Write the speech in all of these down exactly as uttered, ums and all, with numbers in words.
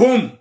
Boum.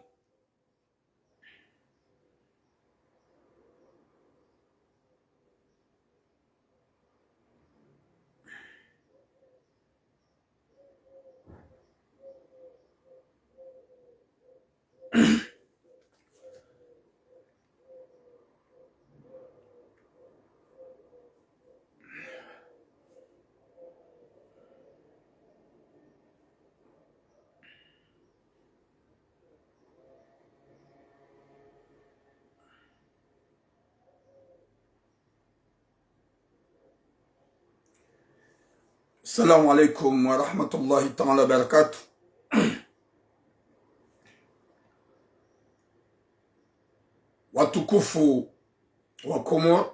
Assalamu alaikum wa rahmatullahi ta'ala wa barakatuh. Watukufu wa Komori,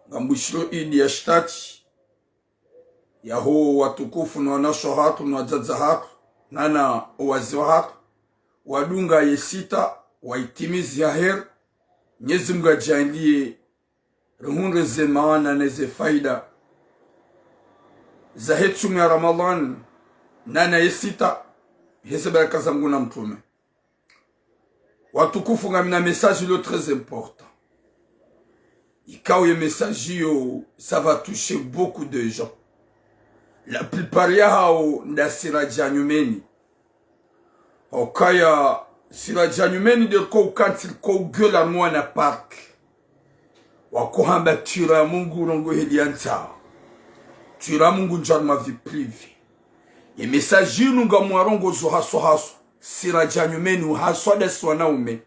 ngambushiro idi ya shitati yaho watukufu no wanashe hatru no wadzadze hatru, nana owazee hatru, wadunga ye sita, waitimizi ha heri. Mwenyezi Mungu yadjaanliye rihundre ze maana ne ze faida zahe tsumu ya Ramadhwani, nana ye sita, heze baraka za Mungu na mtrume. Watukufu, ngamina message ilo très important. Ikao ye message iyo, ça va toucher beaucoup de gens. La plupart yahawo nda sira dja nyumeni. Hukaya sira dja nyumeni nde riko ukantsi riko ugueule harumwa na parc. Wakohamba tswira ya Mungu urongoa heli ya ntsaha. Tswira ya Mungu ndja harumwa vie privée. Ye message inu ngamwarongozo haswa haswa sira dja nyumeni, haswa ndasi wanaume.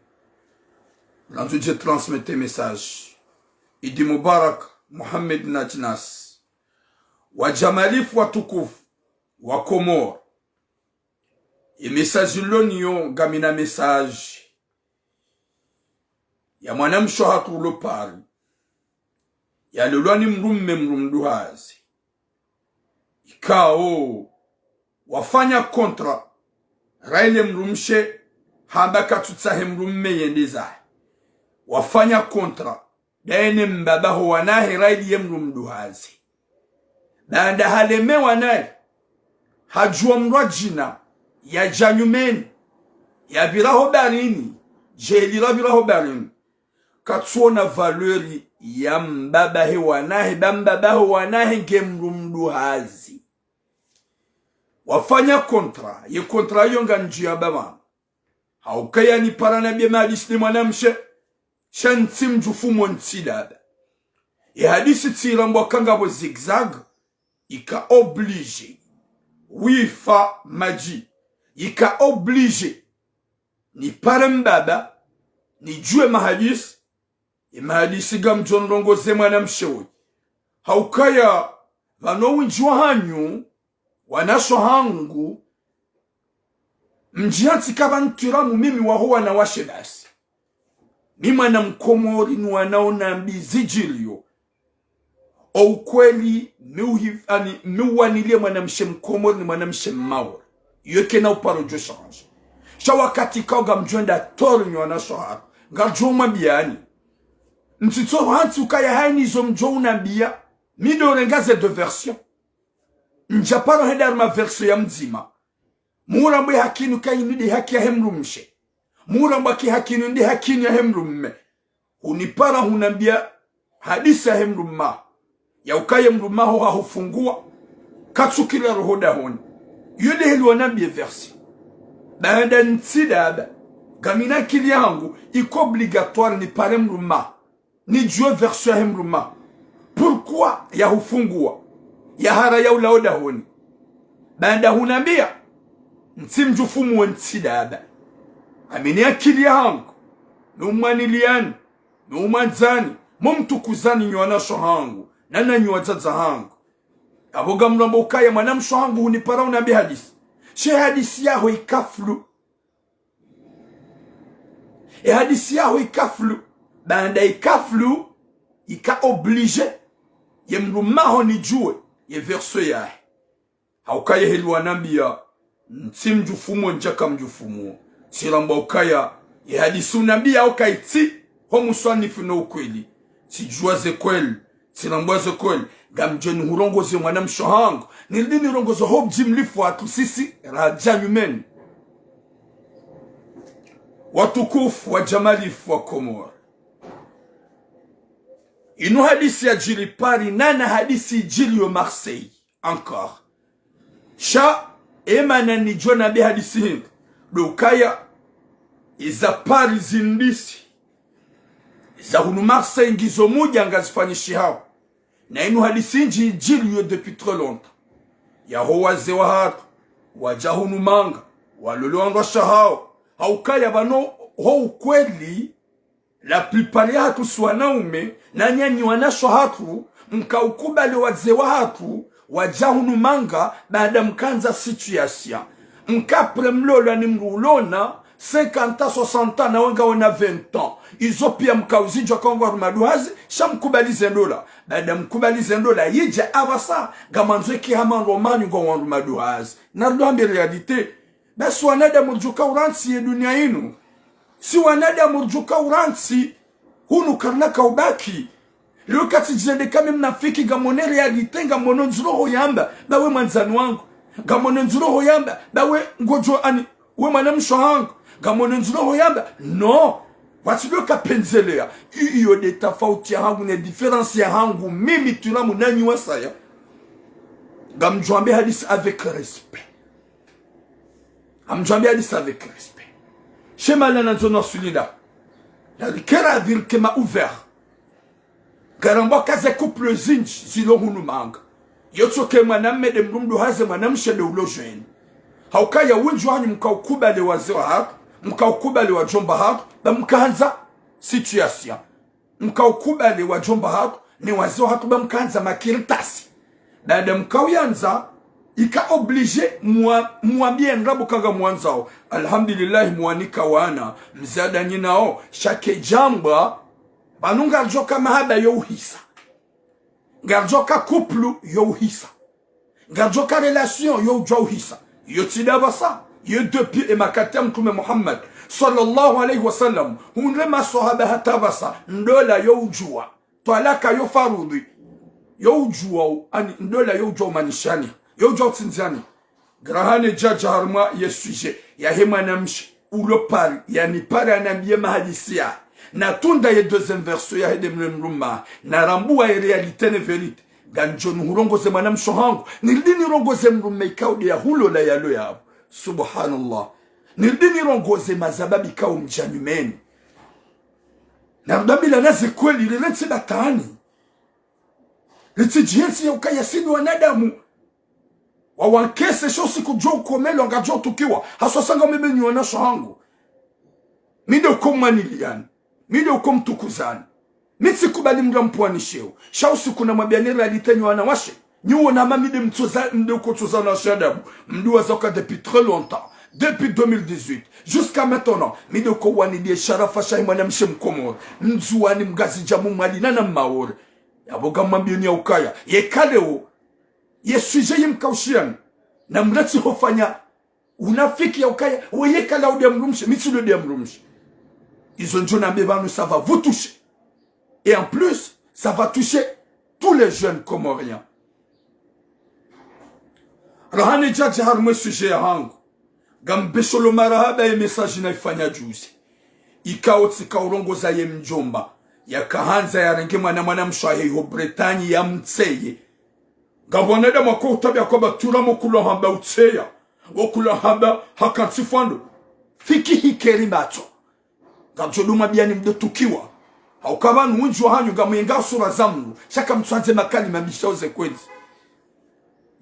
Nandzo ndje transmettre message. Idi Mubarak, Mohamed na Djinas. Wadjamalifu watukufu wa Komori. Ye message nilo nayo, ngamina message ya mwanamshe hatru ulo Paris, yalolwa ni mdrume, mdru mduhazi. Ikao wafanya contrat, raili ye mdrumshe hamba katsutsaha ye mdrume yende zahe. Wafanya contrat, ndaye ne mbaba ho wanahe, raili ye mdru mduhazi. Baanda halemewa naye, hadjuwa mdru wa djina, yadja nyumeni, yapvira ho baharini, djeli lapvira ho baharini. Katsuona valeur ya mbaba he wanahe, ba mbaba ho wanahe nge mdru mduhazi. Wafanya contrat, ye contrat iyo ngamdjo yamba pvanu. Haukaya nipara nambiye mahadisi ne mwanamshe, sha ntsi mdjufumo ntsi daba. Ye hadisi tsirambwa kangapvo zigzag, ika obligé. Wifa madji, ika obligé nipare mbaba, nidjuwe mahadisi, ye mahadisi ngamdjo ndrongoze mwanamshe woyi. Haukaya pvanu wendji wahanyu, wanashe hangu, mdjihantsi kaba ntswira mu mimi waho wanawashe basi. Mi mwana mkomori ni wanao nambi zidjiliyo. O ukweli, mi uhi-, ani, mi uwaniliye mwanamshe mkomori ni mwanamshe mmaore. Iyo kayina uparo djo change. Sha wakati kao ngamdjo enda tort nyi wanashe hatru, ngamdjo mwambiyani. Ntsitso hantsi ukaya hayina izo mdjo unambiya, mi ndo urenga ze deux versions. Ndjaparo henda harumwa version ya mdzima. Murambwa ye haki inu kayinu nde haki yahe mdrumshe. Murambwa ki haki inu nde haki inu yahe mdrume. Hunipara hunambiya hadisi yahe mdrume. Ya ukaya ye mdrume ho hahufunguwa, katsukila roho dahoni. Iyo nde heli wanambiye version. Baanda ntsi daba, ngamina akili yahangu, iko obligatoire nipare mdrume, nidjuwe version yahe mdrume. Pourquoi yahufunguwa, yahara yaulawa dahoni? Baanda hunambiya, ntsi mdjufumo ntsi daba. Amini akili yahangu, mi umwaniliyani, mi umwandzani, mi umtukuzani nyi wanashe hangu, nana nyi wadzadze hangu. Apvo ngamrambwa ukaya mwanamshe hangu hunipara unambiya hadisi. Sha ye hadisi yaho ika flou. Ye hadisi yaho ika flou. Baanda ika flou, ika obligé ye mdrume ho nidjuwe ye version yahe. Haukaya heli wanambiya, ntsi mdjufumo ndjaka mdjufumo. Tsirambwa ukaya ye hadisi unambiya uka itsi ho muswanifu no ukweli. Tsidjuwa ze kweli, Tsinambwa ze kweli, ngamdjo nihurongoze mwanamshe hangu, nirudi nirongoze ho mdji mlifu hatru sisi radja nyumeni. Watukufu wa djamalifu wa Komori. Inu hadisi yadjiri Paris, nana hadisi idjiri yo Marseille, encore. Sha, emana nidjo nambe hadisi hindri. Ndo ukaya, iza Paris zindisi. Iza hunu Marseille ngizo mudja ngazifanyishihao. Na inu hadisi ndji idjiri yo depuis très longtemps. Yaho wazee wahatru, wadja hunu manga, walole wandruwashe wahawo. Haukaya pvanu ho ukweli, la plupart yahatru si wanaume, nanyi wanawashe wahatru, mkaukubali wazee wahatru, wadja hunu manga, baada mkandza situation. Mkapvre mlolwa ni mdru ulona cinquante ans, soixante ans, nawe ngawena vingt ans. Izo piya mkauzidjuwa ka ngwa harumwa duhazi, sha mkubali ze ndola. Baada mkubali ze ndola, yidja apvasa, ngamwandzo eki hama ngwa manyu ngwa harumwa duhazi. Narudi hambe réalité. Basi wanadamu ridjuka urantsi ye dunia inu. Si wanadamu ridjuka urantsi, hunu karina kaubaki. Leo kati djirende kame mnafiki, ngamwone réalité, ngamwono ndziro ho yamba, ba we mwandzani wangu. Ngamwono ndziro ho yamba, ba we ngodjo ani, we mwanamshe hangu. Ngamwono ndziro ho yamba, non. Watsi leo kapvendzelea. I-, iyo nde tafauti yahangu, ne différence yahangu, mimi Turamu nanyi wasaya. Ngamdjo wambe hadisi avec respect. Ngamdjo wambe hadisi avec respect. Shema la nandzo na sulila. La rikera virkema ouvert. Ngarambwa ka ze couple zindji zilo hunu manga. Yotsoke mwanamme nde mdru mduhaze, mwanamshe nde ulo jeune. Haukaya wendji wahanyu mkaukubali wazee wahatru, mkaukubali wadjomba hatru, ba mkandza situation. Mkaukubali wadjomba hatru, ne wazee wahatru ba mkandza makartasi. Baada mkauyandza, ika obligé mwa-, mwambiye ndrabo ka ngamwandzao. Alhamdulillah, mwanika wana, mzada nyinao, sha kedjambwa, pvanu ngaridjoka mahaba yo uhisa. Ngaridjoka couple yo uhisa. Ngaridjoka relation yo udjuwa uhisa. Yo tsi nda pvasa. Yo depuis e makati ya Mtrume Muhammad, swallallahu alayhi wa sallam, hundre maswahaba hata pvasa, ndola yo udjuwa. Twalaka yo farudhi. Yo udjuwa u-, ani, ndola yo udjuwa umanishani. Yo udjuwa utsindzani. Ngarahane djadja harumwa ye sujet yahe mwanamshe ulo Paris, yani Paris anambiye mahadisi ya. Natunda ye deuxième version yahe nde mle mdrume, narambuwa ye réalité ne vérité. Ngamdjo nihurongoze mwanamshe hangu, nirudi nirongoze mdrume ikao nde yahulola yalo yapvo. Subhanallah. Nirudi nirongoze mazababi ikao mdja nyumeni. Narudi nambilane ze kweli, rirentsi batwani. Ritsidjihentsi ya ukaya si ndo wanadamu. Wawankese sho siku djo ukomelwa ngadjo tukiwa. Haswa sanga mimi nyi wanashe hangu. Mi nde uko mwaniliyani. Mi nde uko mtukuzani. Mi tsikubali mdru ampvwanishewo. Sha usiku namwambiyani réalité nyi wanawashe. Nyi wona hama mi nde mtsoza, mi nde uko tsoza wanawashe adabu. Mdru waza uka depuis très longtemps. Depuis deux mille dix-huit. Jusqu'à maintenant. Mi nde uko waniliye sharafa shahe mwanamshe mkomori. Mndzuwani, mngazidja, mmwali nana mmaore. Yapvo ngamwambiyoni ya ukaya. Yeka leo. Ye sujet yimkaushiyani. Namrantsi hufanya unafiki ya ukaya, weye kala udiya mdrumshe, mi tsi lo diya mdrumshe. Izo ndjo nambe pvanu, ça va vous toucher. Et en plus, ça va toucher tous les jeunes Comoriens. Rahane djadja harumwa e sujet yahangu. Ngambesho lo marahaba ye message nayifanya juzi. Ikao tsika urongoza ye mdjomba. Yakahandza yarenge mwana mwanamshe wahe iho Bretagne yamtseye. Ngapvo wanadamu wako utabiya kwamba Turamu kula hamba utseya, wo kula hamba hakantsi fwando. Fikihi keri matso. Ngamdjo dumwambiyani mdo tukiwa. Hauka pvanu wendji wahanyu ngamwenga sura za mdru. Sha kamtswandze makalima mbi sha uze kweli.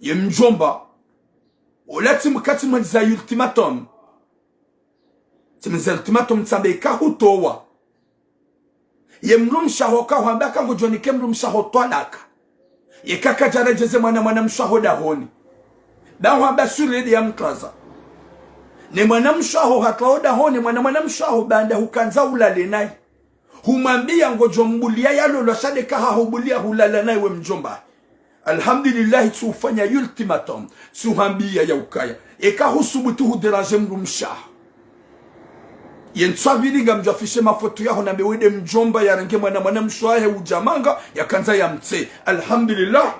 Ye mdjomba. Ola tsi mkati mwenza ultimatum. Tsi mwenza ultimatum tsambe ika hutowa. Ye mdrumshe waho kahwamba ka ngodjo nike mdrumshe waho twalaka. Yeka kadjaredjeze mwana mwanamshe waho dahoni. Ba hwamba sure nde yamtwaza. Ne mwanamshe waho hatwawo dahoni, mwana mwanamshe waho baanda hukandza ulale naye. Humwambiya ngodjo mbuliya yalolwa sha nde ka hahubuliya hulala naye we mdjomba. Alhamdulillah, tsi ufanya ultimatum, tsi uhambiya ya ukaya. Eka husubutu hudéranger mdrumshe waho. Ye ntsu ya pvili ngamdjo afishe mafoto yaho nambe we nde mdjomba yarenge mwana mwanamshe wahe udja manga yakandza yamtse. Alhamdulillah.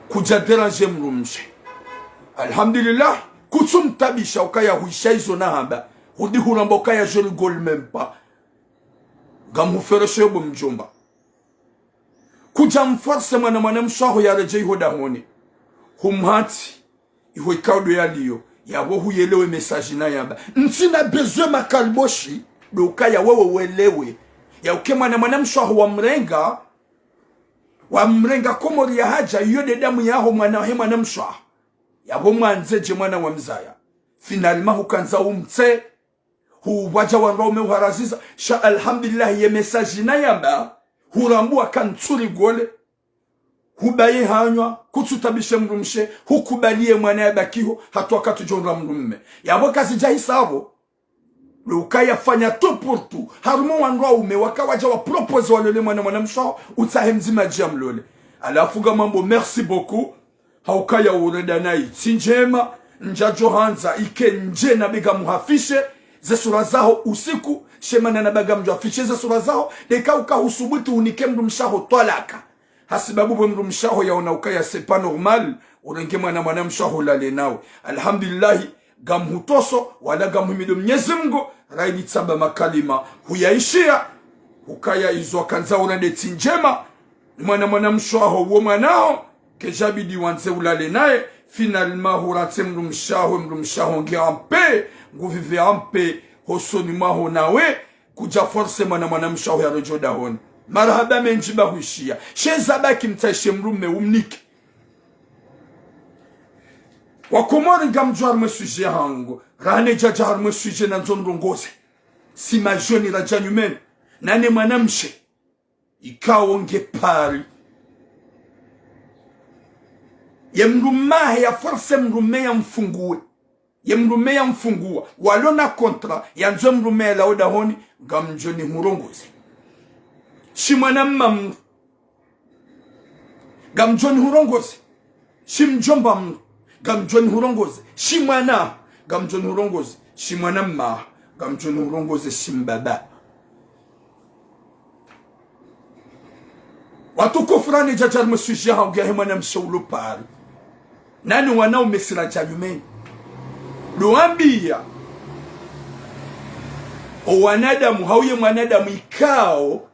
Kudja déranger mdrumshe. Alhamdulillah. Kutsu mtabisha ukaya huisha izo nahamba. Hudi huramba ukaya je rigole même pas. Ngamhufereshe yo bo mdjomba. Kudja mforce mwana mwanamshe waho yaredjei ho dahoni. Humhatsi. Iho ikao ndo yaliyo, yapvo huyelewe message nayamba. Ntsina besoin makaliboshi, ndo ukaya wewe welewe. Ya uke mwana mwanamshe waho wamrenga, wamrenga Komori yahadja, iyo nde damu yaho mwana he mwanamshe waho. Yapvo mwandze dje mwana wa mzaya. Finalement hukandza umtse, hupvwadja wandru waume uharaziza, sha alhamdulillah ye message nayamba, hurambua ka ntsu rigole. Hubaye hanywa, kutsu tabishe mdrumshe, hukubaliye mwana yabakiho, hata wakati udjo undra mdrume. Yapvo kazidja hisa pvo, ndo ukaya fanya tout pour tout. Harumwa wandru waume, waka wadja wa propose walole mwana mwanamshe waho, utsahe mdzima dje amlole. Halafu ngamwambo merci beaucoup, ha ukaya urenda nayi. Tsi ndjema, ndjadjo handza, ike ndje nambe ngamhafishe, ze sura zaho usiku, she mana nambe ngamdjo afishe ze sura zaho, ndeka uka husubutu unike mdrumshe waho twalaka. Hasibabu we mdrumshe waho yaona ukaya c'est pas normal, urenge mwana mwanamshe waho ulale nawe. Alhamdulillahi, ngamhutoso, wala ngamhimido Mnyezi Mngu, raili tsamba makalima, huyaishiya, hukaya izo wakandza urende tsi ndjema, mwana mwanamshe waho uwo mwana waho, kedjabidi wandze ulale naye, finalement huratse mdrumshe waho, mdrumshe waho nge en paix, ngu vivre en paix, hosoni mwaho nawe, kudja force mwana mwanamshe waho yaredjei ho dahoni. Marahaba mendji ba huishiya. She zabaki mtsahe she mdrume umnike. Wakomori ngamdjuwa harumwa e sujet hangu. Rahana djadja harumwa e sujet nandzo ndrongoze. Si majoni radja nyumeni. Nane mwanamshe. Ikao nge Paris. Ye mdrume wahe ya force mdrume yamfunguwe. Ye mdrume yamfunguwa. Walo na contrat, yandzo mdrume yalawe ho dahoni, ngamdjo nihurongoze. Shi mwana mma mdru. Ngamdjo nihurongoze. Shi mdjomba mdru. Ngamdjo nihurongoze. Shi mwana. Ngamdjo nihurongoze. Shi mwana mma. Ngamdjo nihurongoze. Shi mbaba. Watukufu, rahana djadja harumwa e sujet hangu yahe mwanamshe ulo Paris. Nane wanaume si radja nyumeni. Ndo wambiya. O wanadamu, hau ye mwanadamu ikao,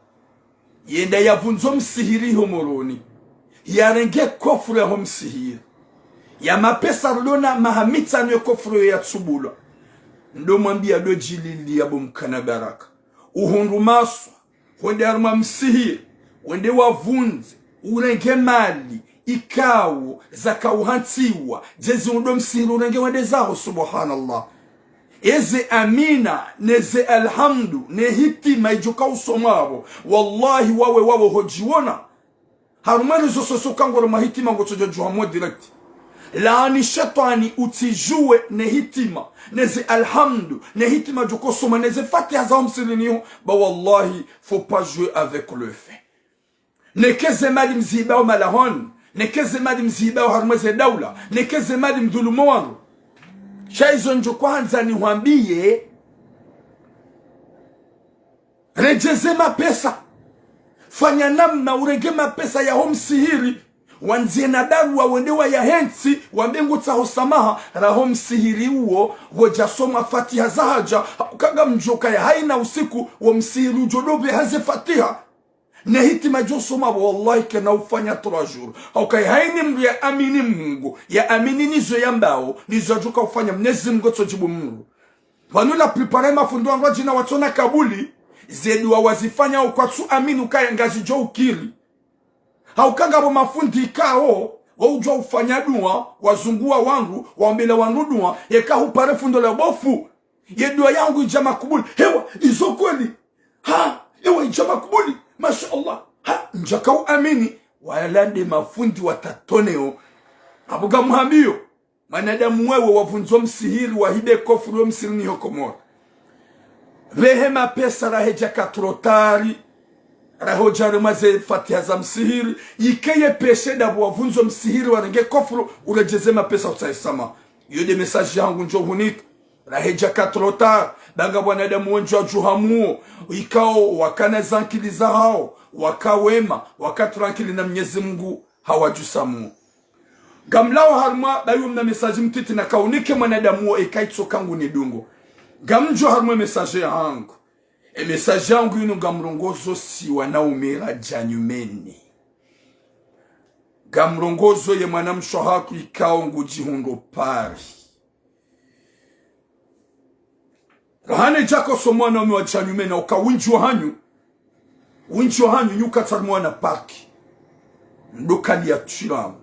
yenda yavundzo msihiri ho Moroni. Yarenge kofre ho msihiri. Ya mapesa rilo na maha mitsanu ye kofre yo yatsubulwa. Ndo mwambiya ndo djilili ya bo mkana baraka. Uhundru maswa, hwende harumwa msihiri, wende wavundze, urenge mali, ikao, zaka uhantsiwa, djezi undo msihiri urenge wende zaho, subhanallah. Eze amina, neze alhamdu, ne hitima idjo ka usomwa pvo, wallahi wawe wawe hodjiwona. Harumwa e réseaux sociaux kangoro mahitima ngotsodjo djuha mwa direct. Laani shetwani utsidjuwe ne hitima, neze alhamdu, ne hitima djo kosoma, neze fatiha za ho msihirini ho, ba wallahi, faut pas jouer avec le feu. Neke ze mali mzihibao malahoni, neke ze mali mzihibao harumwa ze daula, neke ze mali mdhulumo wandru. Sha izo ndjo kwandza nihwambiye, redjeze mapesa. Fanya namna urenge mapesa ya ho msihiri. Wandziye na barua wende wayahentsi, wambe ngutsaho samaha, raha ho msihiri uwo, pvo djasomwa fatiha zahadja, hauka ngamdjo kaya haina usiku, wo msihiri udjo dopve haze fatiha. Ne hitima djo soma pvo, wallahi kena ufanya trois jours. Hauka haina mdru ya amini Mungu, ya amini nizo yambao, nizo yadjo ka ufanya Mnyezi Mungu tsodjibu mdru. Pvanu la plupart ya mafundi wandru wadjina watsona kabuli, ze dua wazifanya ukwatsu amini ukaya ngazidjo ukiri. Hauka ngapvo mafundi ikao, waudjuwa ufanya dua, wazunguwa wandru, waombela wandru dua, yeka hupare fundo la bofu. Ye dua yangu idja makubuli. Hewa, izo kweli. Ha, hewa idja makubuli. Masha Allah. Ha, ndjaka uamini. Wala nde mafundi wa tatoneo. Apvo ngamhambiyo. Mwanadamu wewe wavundzo msihiri wahibe kofre wo msihirini ho Komori. Pvehe mapesa rahe djaka trop tard. Raho djaremwa ze fatiha za msihiri. Ikeye peshe ndapvo wavundzo msihiri warenge kofre uredjeze mapesa utsahe samaha. Iyo nde message yangu ndjo hunika. Raha idjaka trop tard, ba ngapvo wanadamu wendji wadjuhamuo, ikao wakana zankili zahao, waka wema, waka tranquille na Mnyezi Mngu, hawadjusamuo. Ngamlao harumwa, bayo mna message mtiti nakaunike mwanadamu wo eka itsoka ngunidungo. Ngamdjo harumwa e message yahangu. E message yangu inu ngamrongozo si wanaume radja nyumeni. Ngamrongozo ye mwanamshe hatru ikao ngudjihundro Paris. Raha ne djaka so mwanaume wadja nyumeni, uka wendji wahanyu, wendji wahanyu nyi uka tsari mwana parki. Mdo kaliya twiramu.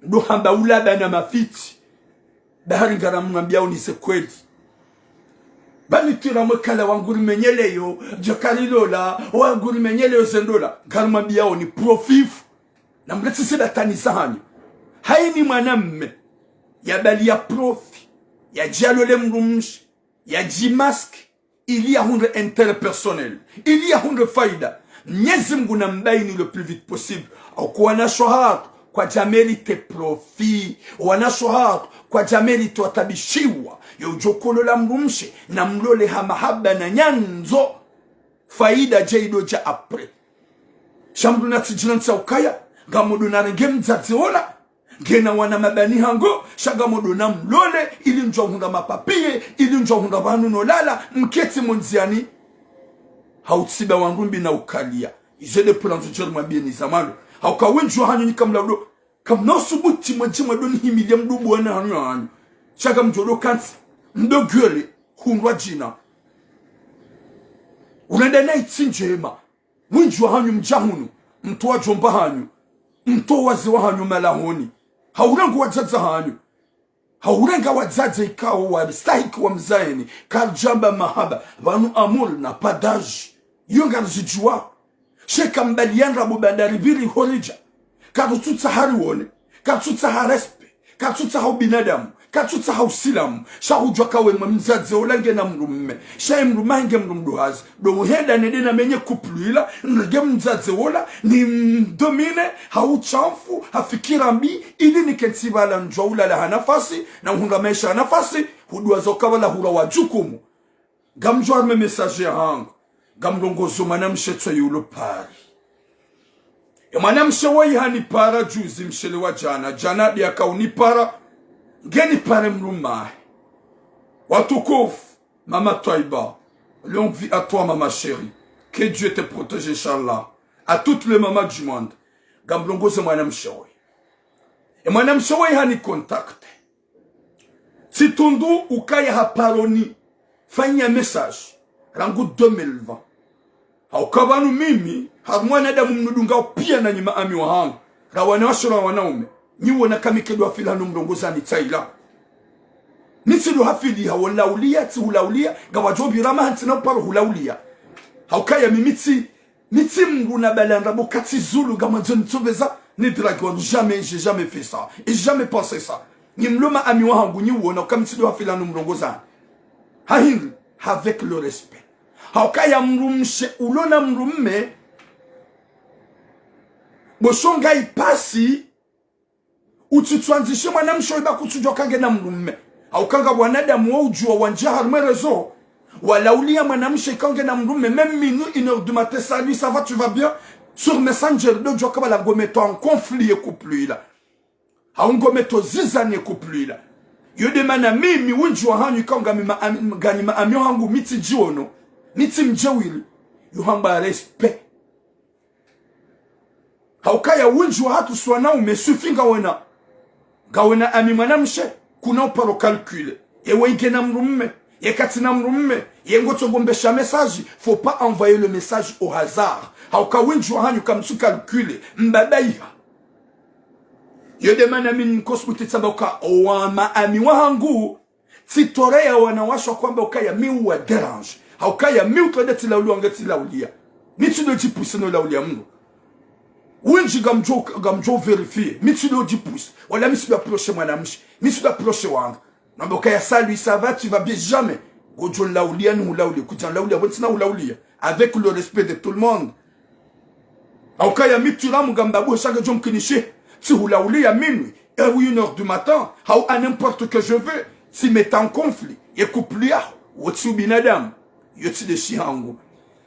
Mdo hamba ulaba na mafitsi. Bahari ngaramwambiao ni ze kweli. Ba ni twiramu kala wanguri menyeleyo, djakari lola, wanguri menyeleyo ze ndola. Ngaramwambiao ni profit. Na mletse ze batani zahanyu. Haini mwanamme yabaliya profit, yadje yalole mdrumshe, yadji masquer, ili yahundre intérêt personnel, ili yahundre faida. Mnyezi Mngu nambaini le plus vite possible. Au kwa wanashe hatru, kwadja mériter profit. Wanashe hatru, kwadja mériter watabishiwa. Yo udjo kolola mdrumshe, na mlole ha mahaba na nyandzo. Faida dje ido dja après. Sha mdru natsidjina ntsa ukaya, ngamodo narenge mdzadze ola, ngena wana mabani hangu, sha ngamodo namlole, ili ndjo hundra mapapier, ili ndjo hundra pvanu no lala, mketsi mondziani. Hautsiba wandru mbi na ukaliya. Ize de pula ndzo djeri mwambieni za mwando. Hauka wendji wahanyu nyi kamlaudo. Kamna usubuti mwadje mwado nihimiliya mdo buwana hanyu hanyu. Sha ngamdjo do kantsi. Mdo gueuler. Hundrwa djina. Ulenda na itsi ndjema. Wendji wahanyu mdja hunu, mtowa djomba hanyu, mtowa wazee wahanyu malahoni. Haurenga wadzadze hanyu. Haurenga wadzadze ikao wastahiki wamzaeni, karidjamba mahaba, pvanu amour n'a pas d'âge. Iyo ngarizidjuwa. Sha eka mbaliya ndrabo bandari pvili horidja. Karitsutsaha riwone, karitsutsaha respect. Karitsutsaha ubinadamu, karitsutsaha usilamu, sha hudjuwa ka we mdzadze ola ngena mdrumme, sha ye mdrumme hange mdru mduhazi, do uhenda nende namenye couple ila, nrenge mdzadze ola, nimdomine, ha ushamfu, ha fikira mbi, ili nikentsi pvala ndjwa ulala ha nafasi, na uhundra maesha ha nafasi, huduwaza uka pvala hura wadjukumu. Ngamdjo harumwa e message yahangu. Ngamrongozo mwanamshe tso yulo Paris. E mwanamshe woyi hanipara juzi mshele wa djana. Djana de yakaunipara. Ngenipare mdrumme. Watukufu, Mama Twaiba. Longue vie à toi, Mama chérie. Que Dieu te protège, Inch'Allah. À toutes les mamans du monde. Ngamrongozo mwanamshe woyi. E mwanamshe woyi hanicontacter. Tsitundu ukaya haparo nifanya message rangu deux mille vingt. Hauka pvanu mimi, harumwa wanadamu mnidungao piya na nyi maami wahangu, ra wanawashe ra wanaume, nyi wona ka mi kedo hafili hanu mrongozani tsaila. Mi tsido hafili ha wolauliya, tsihulauliya, ngawadjo pvira maha ntsina uparo hulauliya. Haukaya mimi tsi, mi tsi mdru na balanda bo katsi zulu ngamwandzo nitsopveza, ni drague wandru. Jamais, j'ai jamais fait ça. Et jamais pensé ça. Nyi mlo maami wahangu nyi wona uka mi tsido hafili hanu mrongozani. Hahindri, avec le respect. Haukaya mdrumshe ulo na mdrumme, bo sho ngayipasi, utsitsuandzishe mwanamshe oyi ba kutsudjuwa ka ngena mdrumme. Hauka ngapvo wanadamu wo udjuwa wandjiya harumwa e réseau, walauliya mwanamshe ka ngena mdrumme, même minuit, une heure du matin, salut, ça va, tu vas bien? Sur Messenger, do djuwa ka pvala ngometo en conflit ye couple ila. Hau ngometo zizani ye couple ila. Yo de mana mimi wendji wahanyu ikao ngami maami, nganyi maami wahangu mi tsidjiono, mi tsimdjewili. Yo hamba respect. Haukaya wendji wahatru si wanaume sufi ngawena. Ngawena ami mwanamshe, kuna uparo calculer. Ewe ngena mdrumme, ye katsina mdrumme, ye ngotso ngombesha message, faut pas envoyer le message au hasard. Hauka wendji wahanyu kamtsu calculer, mbabaiha. Yo de mana mi nkosubuti tsamba uka owa maami wahangu, tsitoreya wanawashe wa kwamba ukaya mi uwa dérange. Haukaya mi utrende tsilauliwa nge tsilauliya. Mi tsido djipuse no lauliya mdru. Wendji ngamdjo, ngamdjo vérifier. Mi tsido djipuse. Wala mi tsido approcher mwanamshe. Mi tsido approcher wanga. Namba ukaya salut, ça va, tu vas bien, jamais. Ngodjo nlauliya nihulauliya. Kudja nlauliya, bo ntsina hulauliya. Avec le respect de tout le monde. Haukaya mi tiramu ngamba bo sha ngedjo mkinishi. Tsihulauliya minuit, heure ou une heure du matin. Hau à n'importe que je veux. Tsi mettre en conflit ye couple yaho, wo tsi ubinadamu, yo tsi ndeshi hangu.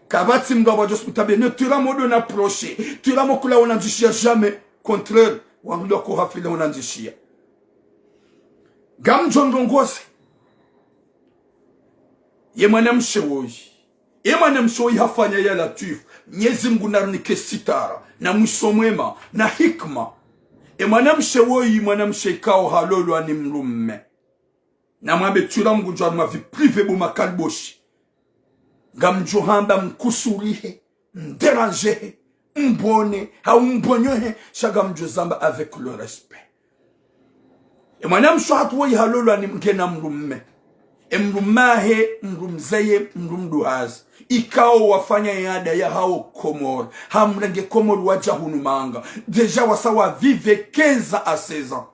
Kapvatsi mndru apvadjo suku tabia, no, tula mo ndo na proche, tula mo kula wona ndzishia jamais. Contraire, wandru ndo ko hafile wona ndzishia. Ngamdjo ndrongozi. Ye mwanamshe woyi. Ye mwanamshe woyi hafanya ya Latwifu. Mnyezi Mngu narinike sitara, na mwiso mwema, na hikima. Ye mwanamshe woyi, mwanamshe ikao halolwa ni mdrume. Namwambe tula Mngu ndjo harumwa vie privée bo makaliboshi. Ngamdjo hamba mkusurihe, mdérangehe, mbone, hau mbonyohe, sha ngamdjo zamba avec le respect. Ye mwanamshe hatru woyi halolwa ni ngena mdrume. Ye mdrume wahe, mdru mzeye, mdru mduhazi. Ikao wafanya ye anda yahawo Komori. Hamrenge Komori wadja hunu manga. Déjà wasa wa vivre quinze à seize ans.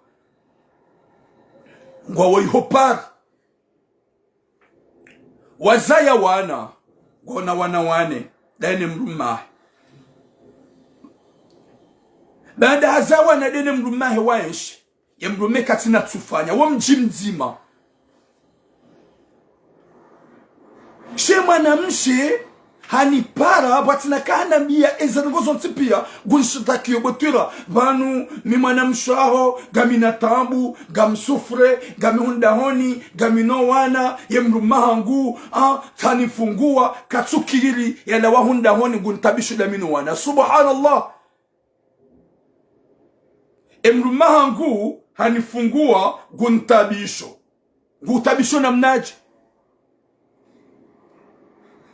Ngwawo iho Paris. Wazaya wana, ngwona wana wane, ndaye ne mdrume wahe. Baanda hazaya wana ndaye ne mdrume wahe waenshi, ye mdrume katsina tsufanya, wo mdji mdzima. She mwanamshe, hanipara, pvwatsina kahanambia, eze ndrongo zontsi pia, ngunishitakiyo bo twira, pvanu, mi mwanamshe waho, ngamina taabu, ngamsouffre, ngami hunu dahoni, ngamino wana, ye mdrume wahangu, ah, hanifungua, katsukiri, yalawa hunu dahoni, ngunitaabisho nda mi no wana. Subhanallah. Ye mdrume wahangu, hanifungua, ngunitaabisho. Ngutaabisho namnadje?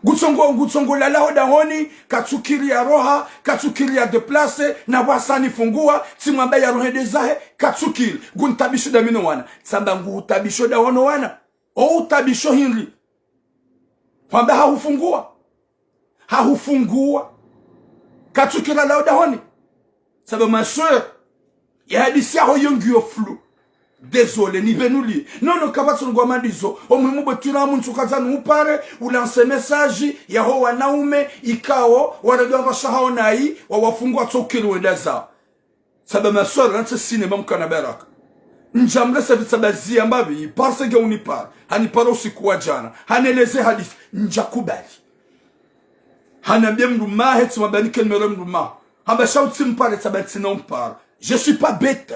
Ngutsongo, ngutsongo lala ho dahoni, katsukiri yaroha, katsukiri ya déplacer, na pvwasa hanifungua, tsimwamba yarohe nde zahe, katsukiri, ngunitaabisho nda mi no wana. Tsamba ngutaabisho nda wano wana. O utaabisho hindri? Hwamba hahufungua. Hahufungua. Katsukiri lala ho dahoni. Sababu ma sœur, ye hadisi yaho yo ngiyo flou. Désolé, nipvenulie. Non, non, kapvatsi ndrongo mandizo. O muhimu bo twira mu ntsu kaza nupare, u lance message, yaho wanaume, ikao, waredwa ngwashahao nayi, wawafungua tsukiri wenda zawo. Sababu ma sœur, nantse cinéma mkana baraka. Ndjamresa vitsa bazi ya mbapvi, parce que unipara. Hanipara usiku wa djana. Haneleze hadisi. Ndjakubali. Hanambia mdrume wahe, tsimwambia nike numéro mdrume waho. Hamba sha utsimpare, tsamba tsina umpara. Je suis pas bête.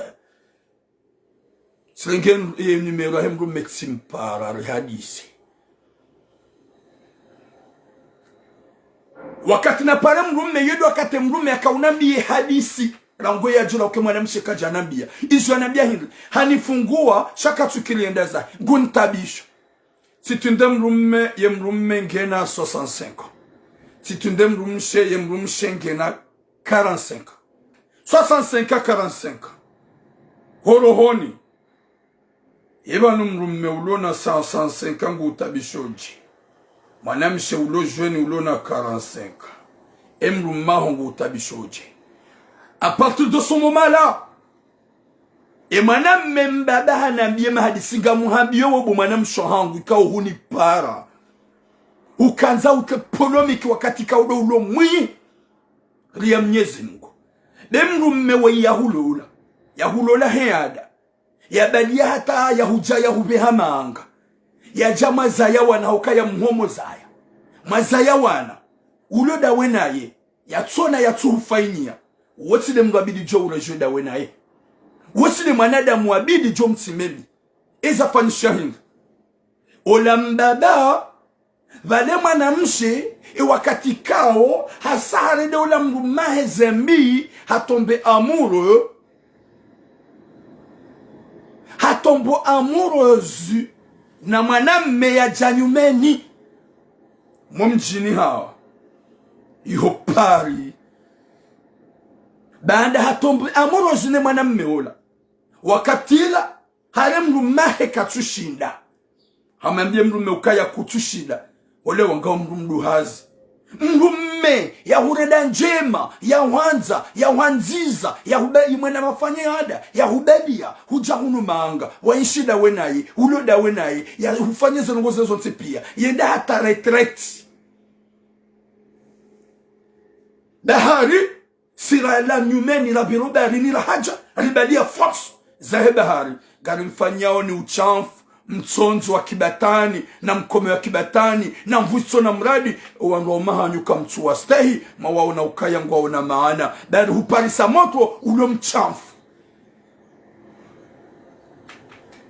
Tsirenge ye numéro yahe mdrume tsimpara, rihadisi. Wakati napare mdrume, yendo wakati mdrume yakaunambia hadisi. Rangu yadjula uke mwanamshe kadjanambia. Izo yanambia hindri. Hanifungua, sha katsukiri yenda zahe. Ngunitaabisho. Tsitunde mdrume, ye mdrume ngena soixante-cinq ans. Tsitunde mdrumshe, ye mdrumshe ngena quarante-cinq ans. Soixante-cinq à quarante-cinq ans. Horohoni. Ye pvanu mdrume ulo na soixante-cinq ans ngutaabisho dje? Mwanamshe ulo jeune ulo na quarante-cinq ans. Ye mdrume waho ngutaabisho dje? À partir de ce moment-là, ye mwanamme mbaba hanambie mahadisi ngamuhambio wo bo mwanamshe wahangu ikao hunipara. Ukandza uke polémique wakati ikao ndo ulo mwi ria Mnyezi Mngu. Be mdrume woyi yahulola. Yahulola he anda. Yabalia hata yahudja yahupveha manga. Yadja mwazaya wana hauka ya mhomo zaya. Mwazaya wana. Ulo ndawe naye. Yatsona yatsuhufainia. Wo tsi nde mdru abidi djo uredjee ndawe naye. Wo tsi nde mwanadamu abidi djo mtsimemi. Eza fanyisha hindri? Ola mbaba, pvale mwanamshe, ye wakati ikao, hasa harende ola mdrume wahe zembi, hatombe amoureux, hatombo amoureuse, na mwanamme yadja nyumeni. Mo mdjini hawa. Iho Paris. Baanda hatombe amoureuse ne mwanamme ola. Wakati ula, hale mdrume wahe katsushinda. Hamwambie mdrume ukaya kutsushinda. Ole wanga mdru mduhazi. Mdrume, yahurenda ndjema, yahwandza, yahwandziza, yahuba-, imwena mafanye anda, yahubalia, hudja hunu manga, waenshi ndawe naye, ulo ndawe naye, yahufanye ze ndrongo ze zontsi pia, yenda hata retraite. Bahari, sira la nyumeni, la biro bahari, ni la hadja, ribalia force zahe bahari. Ngarimfanyao ni utshamfu, mtsondzi wa kibatwani, na mkome wa kibatwani, na mvutso na muradi, owandru wa umahanyu kamtsu wastehi, mwawaona ukaya ngwaona maana. Bari huparisa motro, ulo mshamfu.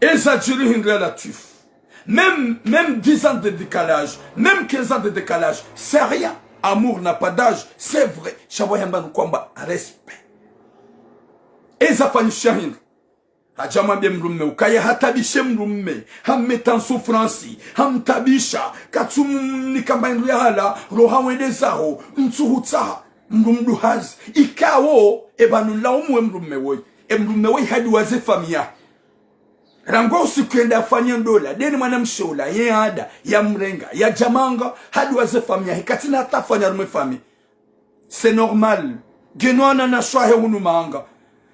Eza djiri hindri ya Latwifu. Même, même dix ans de décalage, même quinze ans de décalage, c'est rien. Amour n'a pas d'âge, c'est vrai. Sha pvwa yamba nukwamba respect. Eza fanyisha hindri. Hadja mwambie mdrume ukaya hatabishe mdrume, hammeta en souffrance, hamtabisha, katsumnika mba hindru ya hala, roha wende zaho, mtsuhutsaha, mdru mdru hazi. Ikao, epvanu nlaumu we mdrume woyi. E mdrume woyi hadi waze famiya. Rangu usiku yenda yafanya ndola, deni mwanamshe ula, ye ada, ya mrenga, ya djamanga, hadi waze famiya, hikatsina hata fanya harumwe famiya. C'est normal. Ngena wananyashe wahe hunu manga.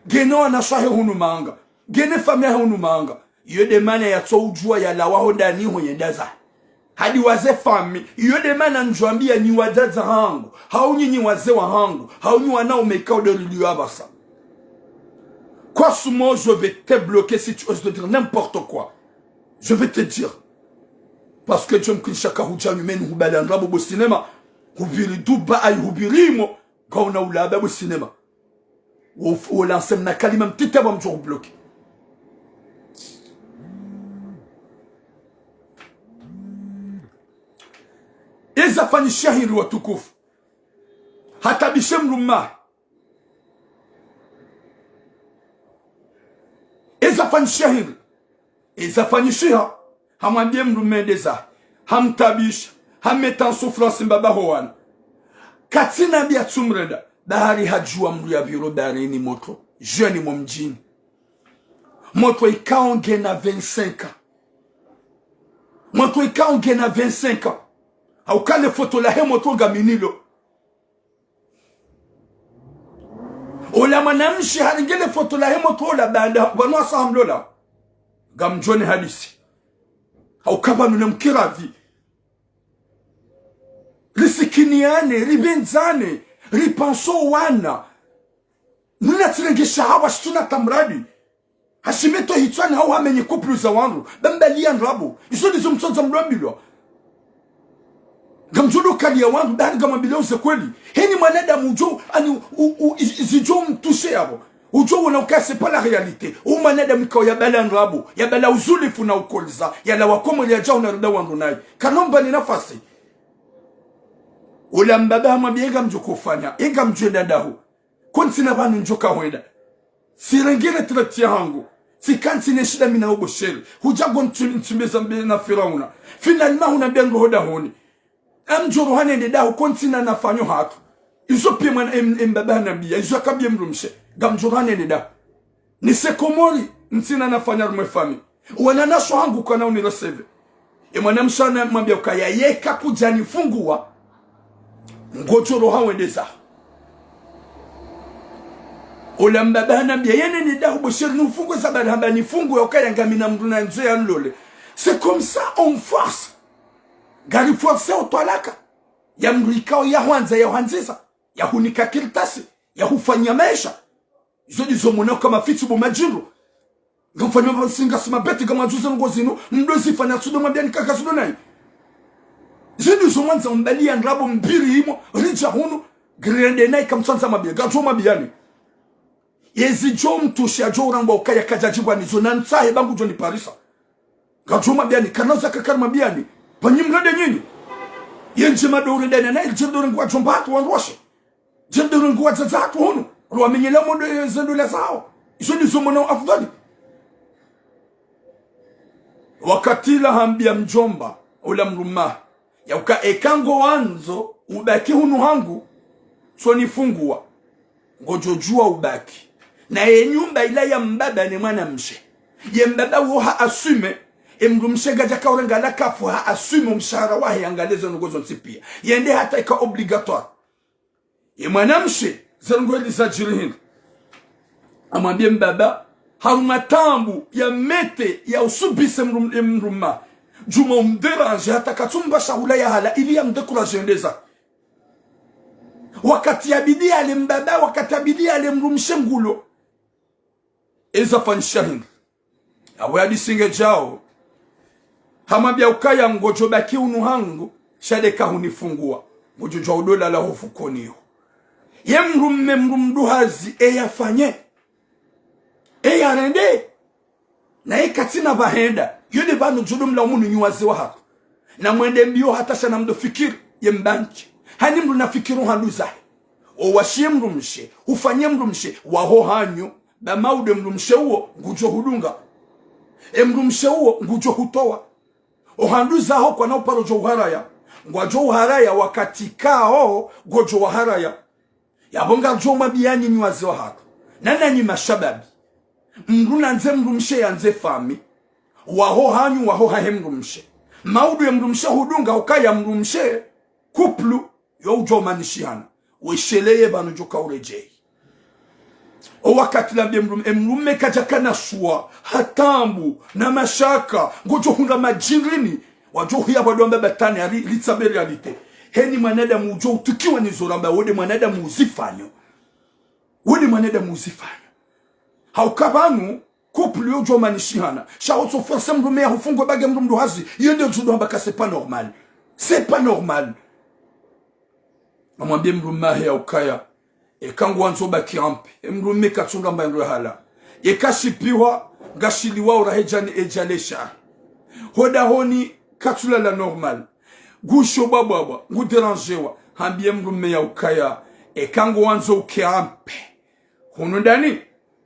Ngena wananyashe wahe hunu manga. Ngena famiya yahe hunu manga. Iyo de mana yatso udjuwa yalawa ho ndani ho yenda zahe. Hadi waze famiya. Iyo de mana ndjwambiya nyi wadzadze hangu. Hau nyinyi waze wahangu. Hau nyi wanaume ikao de liliyo apvasa. Kwa sumo, je vais te bloquer si tu oses te dire n'importe quoi. Je vais te dire. Parce que John Kinshaka hudja nyumeni hubala ndrabo bo cinéma. Hubiri Dubai, hubiri imo. Ngauna ulaba bo cinéma. Wo, wo lancer mna kalima mtiti pvwa mdjo hubloquer. Eza fanyisha hindri watukufu. Hatabishe mdrume. Eza fanyisha hindri. Eza fanyishiha. Hamwambie mdrume ende zahe. Hamtabisha. Hammeta en souffrance mbaba ho wana. Katsina mbi yatsumrenda. Bahari hadjuwa mdru ya pviro bahari ni motro. Jeune mo mdjini. Motro ikao ngena vingt-cinq ans. Motro ikao ngena vingt-cinq ans. Hauka le foto lahe motro ngami nalo. Ola mwanamshe harenge le foto lahe motro ola baanda, pvanu hasa hamlola. Ngamdjo ne hadisi. Hauka pvanu ne mkiradhi. Risikiniane, ripvendzane, ripanse wana. Nuna tsirenge shahawa shitsuna tamradi. Hashime to hitswani hau hamenye couple za wandru. Bambaliya ndrabo. Izo ndizo mtsondza mdrwambilwa. Ngamdjo do kaliya wandru, bahari ngamwambilwa uze kweli. Heni mwanadamu udjo, ani, u, u, i, zidjo mtoucher yapvo. Udjo wona ukaya c'est pas la réalité. U mwanadamu ikao yabala ndrabo, yabala uzulifu na ukoliza, yalawa Komori yadja huna rida wandru nayi. Kanomba ni nafasi. Ola mbaba hamwambia ngamdjo kofanya, ngamdjo enda daho. Kontsina pvanu ndjo kahwenda. Tsirenge retraite yahangu. Tsika ntsina shida mi na ubosheri. Hudja ngo ntsu-, ntsumbeza mbe na Firauna. Finalement huna mbe ndroho dahoni. Ngamdjo roha nende daho kontsina nafanyo hatru. Izo pia mwana em-, embaba hanambia. Izo yakambia mdrumshe. Ngamdjo roha nende daho. Nise Komori, ntsina nafanya harumwe famille. Wananyashe wahangu kwana unirecevoir. E mwanamshe hanamwambia ukaya yeka kudja nifunguwa, ngodjo roha wende zaho. Ola mbaba hanambia, yene ni daho bosheri, nifunguwe za bari hamba nifunguwe ukaya ngamina mdru nandzo yanilole. C'est comme ça, on force. Ngari forcer o twalaka. Ya mdru ikao yahwandza, yahwandzisa, yahunika kartasi, yahufanya maesha. Izo ndizo mona kama fitsi bo madjindru. Ngamfanya mapvasi ngasi mabete ngamwadjuza ngo zinu, mdo zifanya tsudo mwambiani kaka tsudo nayi. Izo ndizo mwandza mbaliya ndrabo mbili imo, ridja hunu, ngirende nayi kamtsandza mwambia, ngadjo mwambiani. Yezi djo mtoucher, yadjo urangwa ukaya kadjadjibwa nizo, na ntsahe ba ngudjo niparisa. Ngadjo mwambiani, kana za kakari mwambiani, pvanyi mrende nyinyi. Ye ndje mado urendana nayi, ndje mdo urengwa djomba hatru wandru washe. Ndje mdo urengwa wadzadze hatru hunu, rwamenyela modo ye zendole zawo. Izo ndizo mona afdhali. Wakati ula hambia mdjomba, ula mdrume, ya uka eka ngowandzo ubaki hunu hangu, tsonifunguwa. Ngodjo djuwa ubaki. Na ye nyumba ila ya mbaba ne mwanamshe. Ye mbaba wo ha assume, e mdrumshe ngadjaka urenga la kafu ha assume o mshahara wahe yangalie zo ndrongo zontsi pia. Yende hata ika obligatoire. Ye mwanamshe, ze ndrongo eli zadjiri hindri. Amwambie mbaba, harumwa taabu ya mete ya usubise mdrum-, e mdrume. Djuma umdéranger hata katsumba shahula ya hala ili ya mdécourager yende zahe. Wakati yabidi yale mbaba, wakati yabidi yale mdrumshe ngulo. Eza fanyisha hindri. Apvo yadisi ngedjao. Hamwambia ukaya ngodjo baki hunu hangu, sha eka hunifungua, ngodjo djuwa udo lala ho fukoni ho. Ye mdrume, mdru mduhazi, e yafanye. E yarende. Na eka katsina pvahenda, yo nde pvanu djo do mlaumu nyi wazee wahatru. Na mwende mbio hata sha na mdo fikiri, ye mbandzi. Hani mdru na fikiri hwandru zahe. O washiye mdrumshe, ufanye mdrumshe, waho hanyu, ba maudu e mdrumshe uwo, ngudjo hudunga. E mdrumshe uwo, ngudjo hutowa. O hwandru zaho kwana uparo djo uharaya. Ngwadjo uharaya wakati kao, ngodjo waharaya. Yapvo ngamdjo mwambiyanyi nyi wazee wahatru. Na nanyi mashababi. Mdru nandze mdrumshe yandze fami. Waho hanyu, waho hahe mdrumshe. Maudu ye mdrumshe hudunga ukaya mdrumshe, couple, yo udjo manishihana. Wesheleye pvanu djo kauredjeyi. O wakati la mbe mdrume, e mdrume kadjakana shuwa, ha taabu, na mashaka, ngodjo hundra madjindrini, wadjo huya pvwa dwamba batani, ari, ritsabe réalité. Heni mwanadamu udjo utukiwa ni zo ramba, wo nde mwanadamu uzifanyo. Wo nde mwanadamu uzifanyo. Hauka pvanu, couple yo udjo manishihana. Sha wotso forcer mdrume ya hufungue bage mdru mduhazi, yo nde udjo do hamba ka c'est pas normal. C'est pas normal. Amwambie mdrume wahe ya ukaya, eka nguwandzo baki ampe. E mdrume katsunga mba ndro hala. Eka shipvihwa, ngashiliwa urahe djani edja lesha. Ho dahoni katsulala normal. Ngusho bwabwabwa, ngu dérangewa. Hambie mdrume ya ukaya, eka nguwandzo uke ampe. Hunu ndani,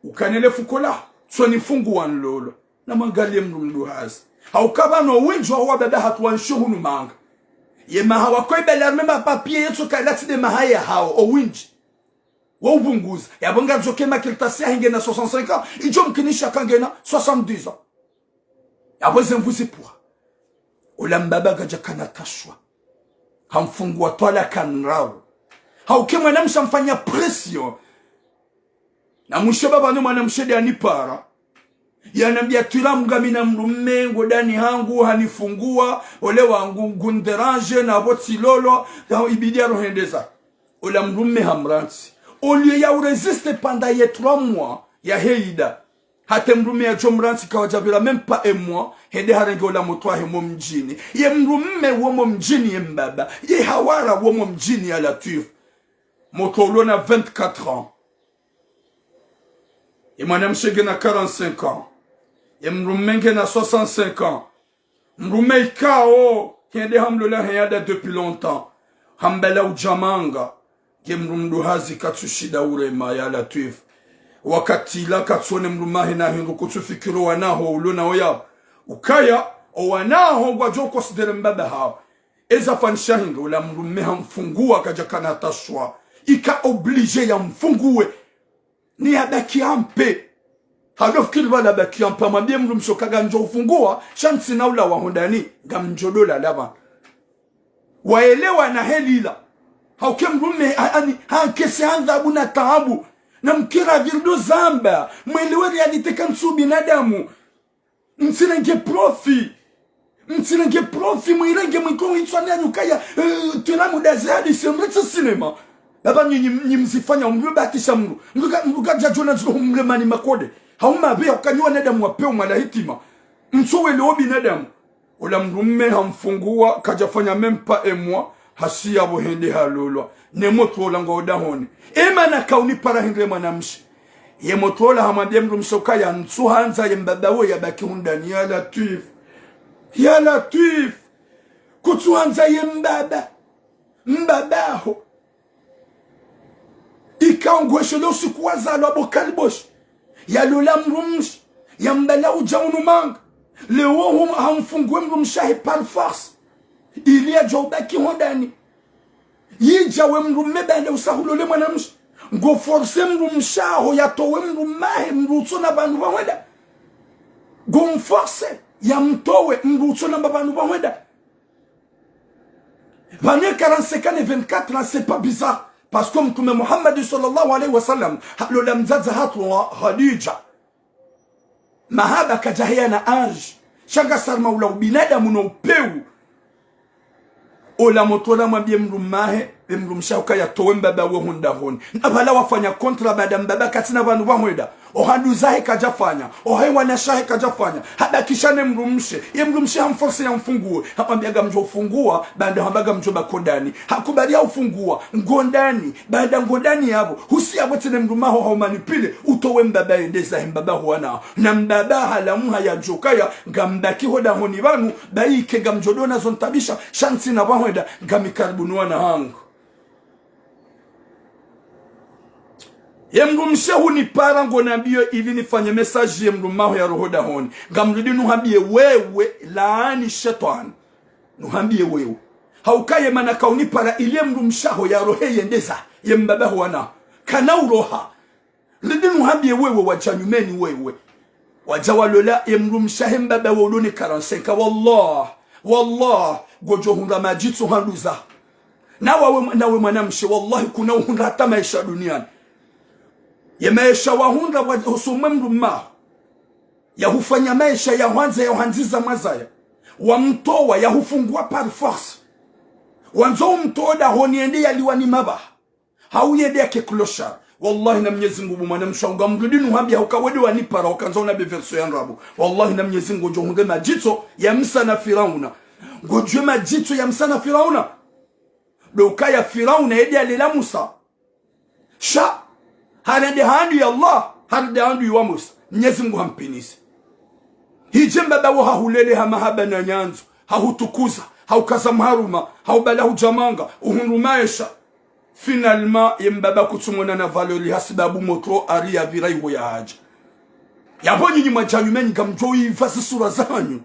ukane le fuko la, tsoni fungu wanlolo. Na mwangalie mdru mduhazi. Hauka pvanu wendji wa wababa hatru wanshi hunu manga. Ye maha wakoyi bela arme ma papier yetso kala tsi nde maha yahawo, o wendji. Wa upvunguza. Yapvo ngandjo ke makartasi yahe ngena soixante-cinq ans, idjo mkinisha ka ngena soixante-dix ans. Yapvo ze nvu zipvwa. Ola mbaba kadjakana tashuwa. Hamfungua twalaka ndraru. Hauka e mwanamshe hamfanya pression. Na mwisho pvapvanu mwanamshe nde hanipara. Yanambia twila mgamina mdrume, ngo dahoni hangu, hanifungua, ole wangu, ngu ndéranger, na pvo tsilolo, na ibidi arohendeza. Ola mdrume hamrantsi. Au lieu ya urésister pendant ye trois mois, yahe ida. Hata e mdrume yadjo mrantsi kawadjapvira même pas un mois, hende harenge ola motro wahe mo mdjini. Ye mdrume wo mo mdjini ye mbaba, ye hawara wo mo mdjini ya Latwif. Motro ulo na vingt-quatre ans. Ye mwanamshe ngena quarante-cinq ans. Ye mdrume ngena soixante-cinq ans. Mdrume ikao, hende hamlola he yada depuis longtemps. Hambala udja manga. Nge mdru mduhazi katsushinda urema ya Latwif. Wakati ula katsuone mdrume wahe na hindru kutsufikiri owanaho ulo nao ya. Ukaya, owanaho ngwadjo considérer mbaba hawo. Eza fanyisha hindru, ola mdrume hamfungua kadjakana tashuwa. Ika obligé yamfungue. Ni yabaki ampe. Halo fikiri pvala baki ampe, hamwambie mdrumshe ka ngandjo ufungua, sha ntsina ula wa hondani, ngamdjo do lala pvanu. Waelewana he lila. Hauka e mdrume, ha-, ani, hankese ha adhabu na taabu. Na mkira virdo zamba, mwelewe réalité ka ntsu binadamu. Mtsirenge profit. Mtsirenge profit, mwirenge mwiko witswa nanyu kaya, eh, twila muda zihadisi, mritsi cinéma. Baba nyi, nyi, nyi mzifanya, mlo batisha mdru. Mdru ka, mdru kadjadjona ndziro humlemani makode. Hauma pve ya ukanyi wanadamu wa peu mala hitima. Mtso welewo binadamu. Ola mdrume hamfungua, kadjafanya même pas un mois, hasi yapvo hende halolwa. Ne motro ola ngwa odahoni. E mana kaunipara hindri mwanamshe. Ye motro ola hamwambia mdrumshe ukaya ntsuhandza ye mbaba wo yabaki hundani ya Latwif. Ya Latwif. Kutsuhandza ye mbaba. Mbaba ho. Ika ngwesheleo usiku wazalwa bo kaliboshi. Yalola mdrumshe. Yambala udja unu manga. Leo hum-, hamfungue mdrumshe wahe par force. Ili yadjo ubaki hondani. Yidja we mdrume bale usahulole mwanamshe. Ngo forcer mdrumshe waho yatowe mdrume wahe mdru utsona pvanu pvahwenda. Ngo mforcer yamtowe mdru utsona pvanu pvahwenda. Pvanu quarante-cinq ans ne vingt-quatre ans, c'est pas bizarre. Parce que Mtrume Muhammad sallallahu alayhi wa sallam, halola mdzadze hatru wa Khadija. Mahaba kadjaheya na âge. Sha ngasi harumwa ula ubinadamu no upeu. Ola motro ola mwambie mdrume wahe, Ye mdrumshe hukaya towe mbaba we hondahoni. Na pvala wafanya contrat baada mbaba katsina pvanu pvahwenda. Ohanduzahe kadjafanya. Ohe wanashahe kadjafanya. Habakisha ne mdrumshe. Ye mdrumshe hamforce yamfungue. Hamwambia ngamdjo ufungua, baada hamba ngamdjo baki hondani. Hakubali ya ufungua, ngondani, baada ngondani yapvo. Husi yapvo tsena mdrumaho haumanipule, utowe mbaba yende zahe mbaba ho wana. Na mbaba halamuha yadjokaya, ngambaki hodahoni pvanu, baike ngamdjo dona zontabisha, sha ntsina pvahwenda, ngami karibu no wana hangu. Ye mdrumshe hunipara ngonambio ili nifanye message ye mdrumaho ya roho dahoni. Ngamrudi nuhambie wewe, laani shetwani. Nuhambie wewe. Haukaye mana kaunipara ili ye mdrumshe aho ya rohe yendeza, ye mbaba ho wana. Kana uroha. Rudi nuhambie wewe wadja nyumeni wewe. Wadja walola ye mdrumshe ahe mbaba we ulone quarante-cinq. Wallah. Wallah. Ngodjo hundra madjitso handuza. Na wawe, na we mwanamshe, wallahi kuna uhundra hata maesha duniani. Ye maesha wahundra wa hosomwe mdrumaho. Yahufanya maesha ya hwandza ya hwandziza mwazaya. Wamtowa yahufungua par force. Wandzo umtowa dahoni yende yaliwa ni mabaha. Hau yende yake clochard. Wallahi na Mnyezi Mngu bo mwanamshe wangu ngamrudi nuhambia hauka wende wanipara wakandza una be version ya ndrabo. Wallahi na Mnyezi Mngu ngodjo hundre madjitso ya Musa na Firauna. Ngodjo madjitso ya Musa na Firauna. Ndo ukaya Firauna yende yalela Musa. Sha, harende handru ya Allah, harende handru ya Musa. Mnyezi Mngu hampinise. Hidje mbaba wo hahulele ha mahaba na nyandzo, hahutukuza, haukaza mharuma, haubala hudjamanga, uhundru maesha. Finalement, ye mbaba kutsumona na valeur hasibabu motro hari yapvira iho yahadja. Yapvo nyinyi mwadja nyumeni ngamdjo iva zisura zahanyu.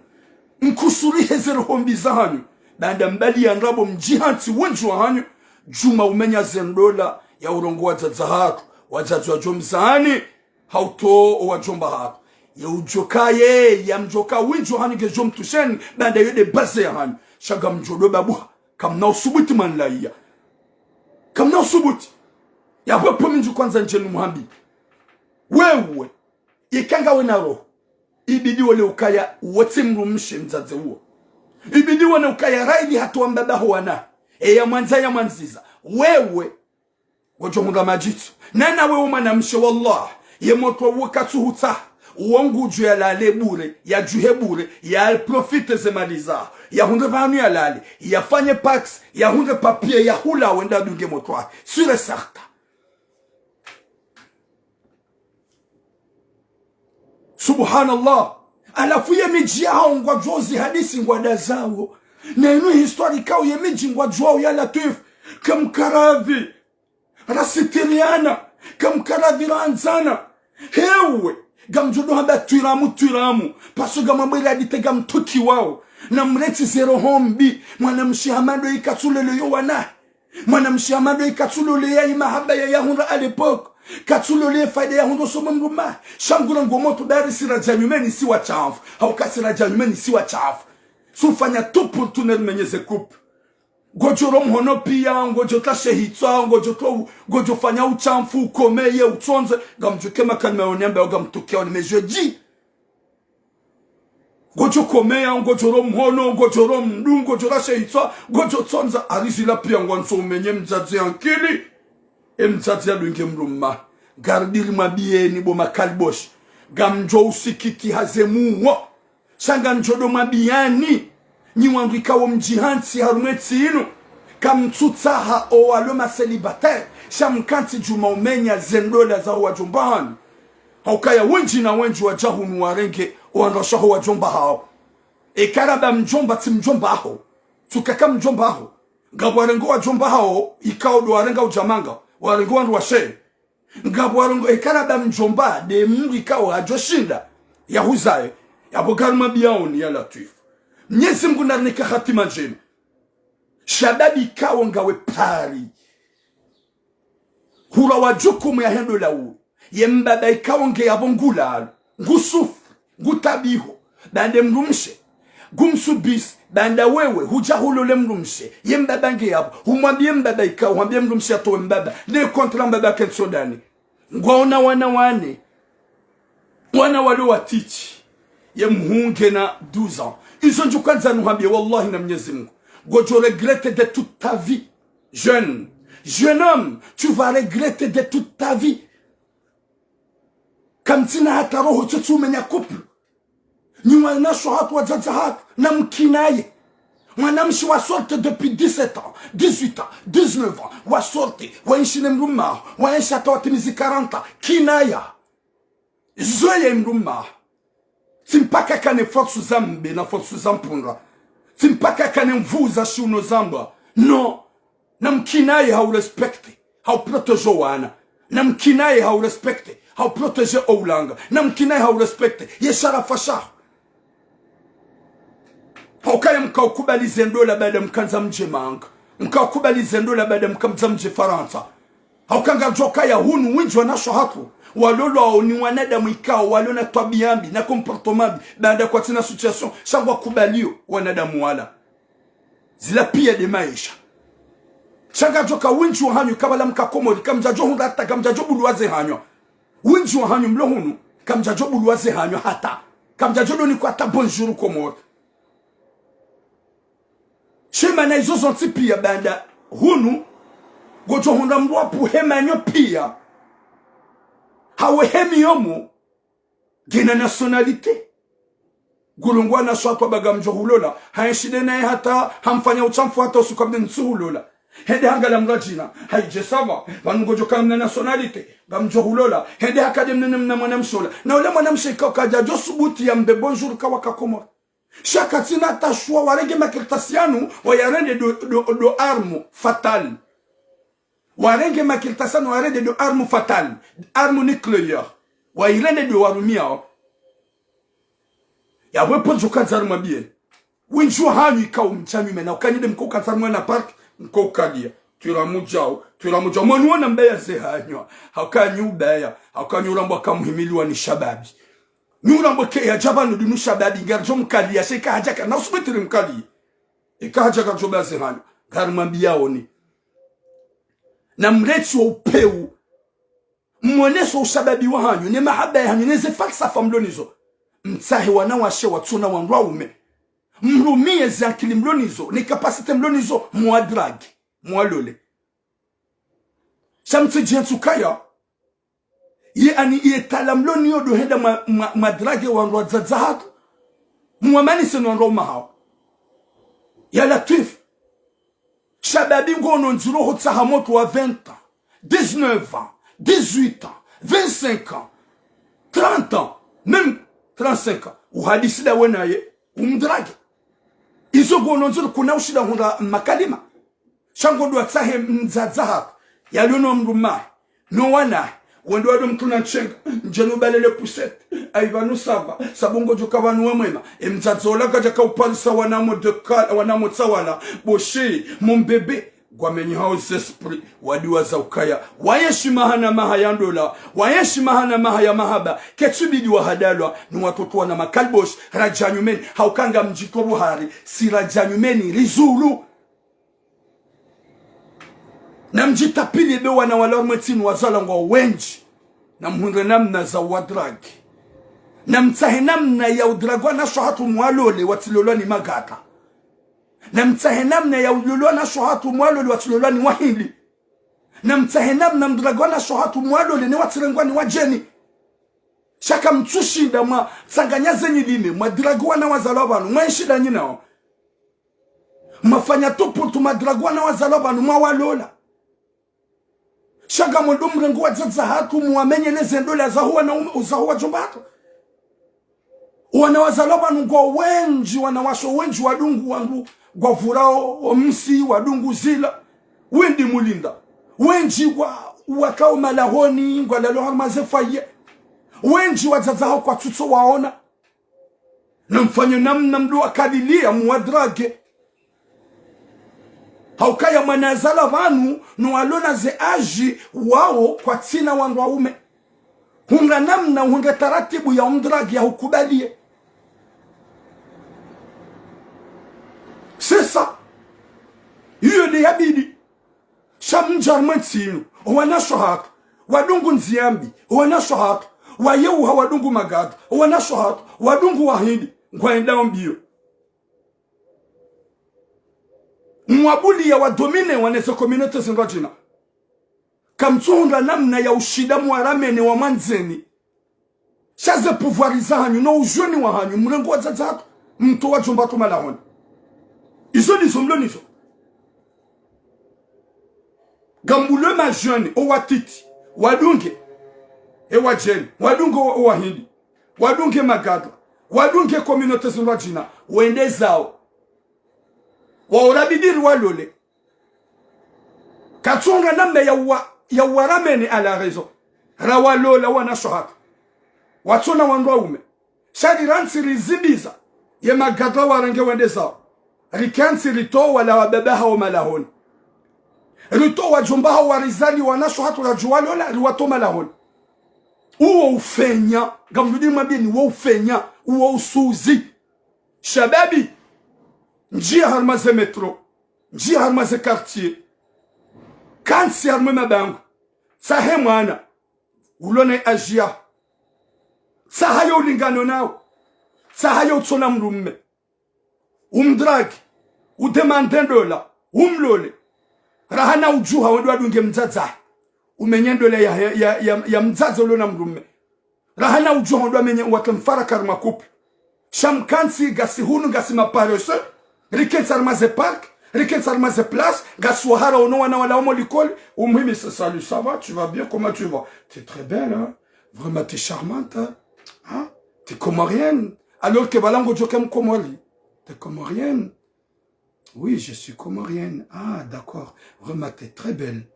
Nkusurihe ze roho mbi zahanyu. Baanda mbali ya ndrabo mdjihantsi wendji wahanyu. Djuma umenya ze ndola ya urongoa wadzadze hatru. Wadzadze wadjo mzani. Hautowa wadjomba hatru. Ye udjokaye, ya mdjoka wendji wahanyu ngedjo mtusheni. Baanda yo nde baze yahanyu. Sha ngamdjo ndo babuha. Kamna usubuti mwanlaiya. Kamna usubuti. Yapvo pvo mi ndjo kwandza ndje numuhambi. Wewe. Yeka ngawe na roho. Ibidi wone ukaya wotsi mdrumshe mdzadze uwo. Ibidi wone ukaya raili hatowa mbaba ho wana. Eya mwandza ya mwandziza. Wewe. Ngodjo hundra madjitso. Nana wewe mwanamshe wallah. Ye motro uwo katsuhutsaha. Uwo ngudjo yalale bure. Yadjuhe bure. Ya profite ze mali zaho. Yahundre pvanu yalale. Yafanye pacs. Yahundre papier. Yahula wende adunge motro wahe. Sûr et certain. Subhanallah. Halafu ye midji yahawo ngwadjuwao zi hadisi ngwadazao. Na inu histoire ikao ye midji ngwadjuwao ya Latwif. Kamkaradhi. Rasitiriana. Kamkaradhi randzana. Hewe. Ngamdjo ndo hamba twiramu, twiramu. Parce que ngamwambwela hadite ngamtukiwao. Na mretsi ze roho mbi. Mwanamshe hama ndo ikatsulelo yo wana. Mwanamshe hama ndo ikatsulole ye mahaba ya yahundra à l'époque. Katsulole ye faida yahundra hosoni mwa mdrumahe. Sha ngula ngo motro dari si radja nyumeni si washafu. Hauka si radja nyumeni si washafu. Sufanya tout pour tourner menyeze couple. Ngodjo ro mhono pia, ngodjo tashe hitswa, ngodjo to, ngodjo fanya ushafu, ukomeye, utsondze. Ngamdjuke makani mayoni amba yo ngamtukia oni mais je dis. Ngodjo komeya, ngodjo ro mhono, ngodjo ro mdru, ngodjo rashe hitswa, ngodjo tsondza, hari zila pia ngwandzo umenye mdzadze ya nkili. E mdzadze ya dunge mdrumahe. Ngaridiri mwambiyeni bo makaliboshi. Ngamdjo usikitiha ze muwo. Sha ngamdjo ndo mwambiyani. Nyi wandru ikao mdjihantsi harumwa entsi inu. Kamtsutsaha owalo ma célibataire. Sha mkantsi djuma umenya ze ndola zaho wadjomba hanyu. Haukaya wendji na wendji wadja hunu warenge, owandrashaho wadjomba hawo. Eka raba mdjomba tsi mdjomba haho. Tsukaka mdjomba haho. Ngapvo warengo wadjomba hawo, ikao ndo warenga udjamanga, warengo wandru washe. Ngapvo warengo, eka raba mdjomba, nde mdru ikao hadjoshinda, yahuzaye, yapvo ngarumwambiyaoni ya Latwif. Mnyezi Mngu narinike hatima ndjema. Shababi ikao ngawe Paris. Hura wa djukumu ya hendo la uwe. Ye mbaba ikao nge yapvo ngulalo. Ngusufu. Ngutabiho. Baanda mdrumshe. Ngumsubisi. Baanda wewe. Hudja hulole mdrumshe. Ye mbaba nge yapvo. Humwambiye mbaba ikao. Humwambiye mdrumshe atowe mbaba. Ne kontra mbaba kentsi hondani. Ngwaona wana wane. Wana walo watiti. Ye mhuu ngena douze ans. Izo ndjo kwandza nuhambiye wallahi na Mnyezi Mngu. Ngodjo regretter de toute ta vie. Jeune, Jeune homme, tu vas regretter de toute ta vie. Kamtsina hata roho, tso tsi umenya couple. Nyi wanashe hatru, wadzadze hatru, namkinaye. Mwanamshe wa sorte depuis dix-sept ans, dix-huit ans, dix-neuf ans, wa sorte, waenshi ne mdrume waho, waenshi hata watimizi quarante ans, kinaya. Zoya mdrume waho. Tsi mpaka kane force za mbe na force za mpundra. Tsi mpaka kane nvuu za shiuno za mbwa. Non. Namkinaye ha urespecte, ha uprotéger wana. Namkinaye ha urespecte, ha uprotéger oulanga. Namkinaye ha urespecte ye sharafa shaho. Haukaya mkaukubali ze ndola baada mkandza mdje Manga. Mkaukubali ze ndola baada mkandza mdje Farantsa. Hauka ngarijo kaya hunu wendji wanashe hatru walolwao ni wanadamu ikao walona twabia mbi na comportement mbi, baada kwatsina situation, sha ngwakubalio wanadamu wala. Zila pia nde maesha. Sha ngarijo ka wendji wahanyu kabla mka Komori, kamdjajo hundra hata, kamdjajo bulwa ze hanywa. Wendji wahanyu mlo hunu, kamdjajo bulwa ze hanywa hata. Kamdjajo donikwa hata bonjour Komori. Shema na izo zontsi pia baada hunu, ngojo hundra mdru wa pvuhe manyo pia. Hawe hemi yomo, ngena nationalité. Ngulongo wanashe hatru aba ngamjo hulola. Haenshi nde naye hata hamfanya ushamfu hata usuka mbe ntsu hulola. Hende hangalia mdru adjina. Haidje ça va. Pvanu ngojo ka mna nationalité. Ngamjo hulola. Hende hakadje mna mna mwanamshe ola. Na ule mwanamshe ikao kadjajo subuti ya mbe bonjour ka waka Komori. Sha katsina hata shwa, warenge makartasi yanu, wayarende ndo, ndo, ndo arme fatale. Warenge makartasi yanu, wayarende ndo arme fatale. Arme nucléaire. Wayirende ndo warumiao. Yapvo epvo njo kandza rimwambieni. Wendji wahanyu ikao mdja nyumeni, hauka nyi nde mko kandza mwana parc, mko kalia. Twira mdjao, twira mdjao. Mwanu wona mbaya ze hanywa. Hauka nyi ubaya, hauka nyi urambwa ka muhimiliwa ni shababi. Nyi urambwa ke ya djaba no dinu shababi, ngarijo mkalia, sha ika hadja ka, na usubitiri mkalia. Ika hadja ka djo basi hanyu, ngarimwambiao ni. Namretse wo upeu. Mwoneso ushababi wahanyu, ne mahaba yahanyu, ne ze falsafa mlo nazo. Mtsahe wanawashe watsuna wandru waume. Mrumie ze akili mlo nazo, ne capacité mlo nazo, mwadrague, mwalole. Sha mtsidje ntsu kaya. Ye ani ye tala mlo nayo ndo henda mwa, mwa, mwadrague wandru wadzadze hatru. Mwamanise no wandru waume hawo. Ya Latwif. Shababi ngono ndziro hotsaha motro wa vingt ans, dix-neuf ans, dix-huit ans, vingt-cinq ans, trente ans, même trente-cinq ans. Uhadisi ndawe naye, umdrague. Izo ngono ndziro kuna ushinda hundra makalima. Sha ngodjo tsahe mdzadze hatru, yalio no mdrume, no wana, wende wado mtruna ntsenga, ndjenu balele poussette, ayi pvanu ça va, sabu ngodjo ka pvanu we mwema, e mdzadze ola kadja ka uparisa wana mo de kal-, wana mo tsawala, boshi, mon bébé, ngwamenyehao ze esprit, wadiwaza ukaya, waenshi maha na maha ya ndola, waenshi maha na maha ya mahaba, ketsubidi wahadalwa, ni watoto wana makalbosh, radja nyumeni, hauka ngamdjiko buhari, si radja nyumeni, rizulu. Namdjitapili be wana wala mwe ntsini wazalwa ngwao wendji. Namhundre namna za uwadrague. Namtsahe namna ya udrague wanashe hatru mwalole watsilolwa ni magata. Namtsahe namna ya ulolwa wanashe hatru mwalole watsilolwa ni wahindi. Namtsahe namna mdrague wanashe hatru mwalole ne watsirengwa ni wadjeni. Sha kamtsushinda mwatsanganya ze nyilime, mwadrague wana wazalwa pvanu, mwaenshi nda nyi nao. Mwafanya tuputu, mwadrague wana wazalwa pvanu, mwawalola. Sha ngamwendo mrenge wadzadze hatru, mwamenyeleze ndola zaho wana ume, zaho wadjomba hatru. Wana wazalwa pvanu ngwao wendji, wanawashe wendji wadungu wandru, ngwavurao omsi, wadungu zila. Wendji mulinda. Wendji ngwa, wakao malahoni, ngwalalao harumwa ze foyer. Wendji wadzadze hawo kwatsutso waona. Namfanye namna mdru akalilia muwadrague. Haukaya mwana yazalwa pvanu, no walona ze âge wao kwatsina wandru waume. Hundra namna, hundra taratibu ya umdrague ya hukubalie. C'est ça. Iyo nde yabidi. Sha mdja harumwa entsi inu, owanashe hatru, wadungu ndziya mbi, owanashe hatru, wayeuha wadungu magata, owanashe hatru, wadungu wahindi, ngwaendao mbio. Mwabuliya wadomine wane ze communauté zindrwadjina. Kamtsuhundra namna ya ushinda mwaramene wa mwandzeni. Sha ze pouvoir zahanyu, no ujeni wahanyu, mrenge wadzadze hatru, mtowe wadjomba hatru malahoni. Izo ndizo mlo nazo. Ngambuliwe ma jeunes, owatiti, wadunge, e wadjeni, wadunge o, owahindi, wadunge magadra, wadunge communauté zindrwadjina, wende zawo. Wawo rabidi riwalole. Katsuhundra namna ya wa, ya waramene à la raison. Rawalola wanashe hatru. Watsona wandru waume. Sha rirantsi rizimbiza. Ye magadra warenge wende zawo. Rikentsi ritowe wala wababa hawo malahoni. Ritowe wadjomba hawo warizali wanashe hatru radjuwalola riwatowe malahoni. Uwo ufenya, ngamrudi nimwambieni, uwo ufenya, uwo usuzi. Shababi, ndjia harumwa ze métro, ndjia harumwa ze quartier, kantsi harumwa mabangwe, tsahe mwana, ulo na âge yaho, tsaha yo ulingano nawo, tsaha yo utsona mdrume, umdrague, udemande ndola, umlole. Raha na udjuha wende wadunge mdzadze. Umenye ndola ya, ya, ya, ya, ya mdzadze ulo na mdrume. Raha na udjuha wende wamenye uwatre mfaraka harumwa couple. Sha mkantsi ngasi hunu ngasi ma paresseux. Rikentsi harumwa ze parc, rikentsi harumwa ze place, ngasi wahara ono wana walawa mo likoli. Umhimise, salut, ça va, tu vas bien, comment tu vas? T'es très belle, hein? Vraiment, t'es charmante, hein? Hein? T'es comorienne. Alors que pvala ngodjo ka mkomori. T'es comorienne. Oui, je suis comorienne. Ah, d'accord. Vraiment, t'es très belle.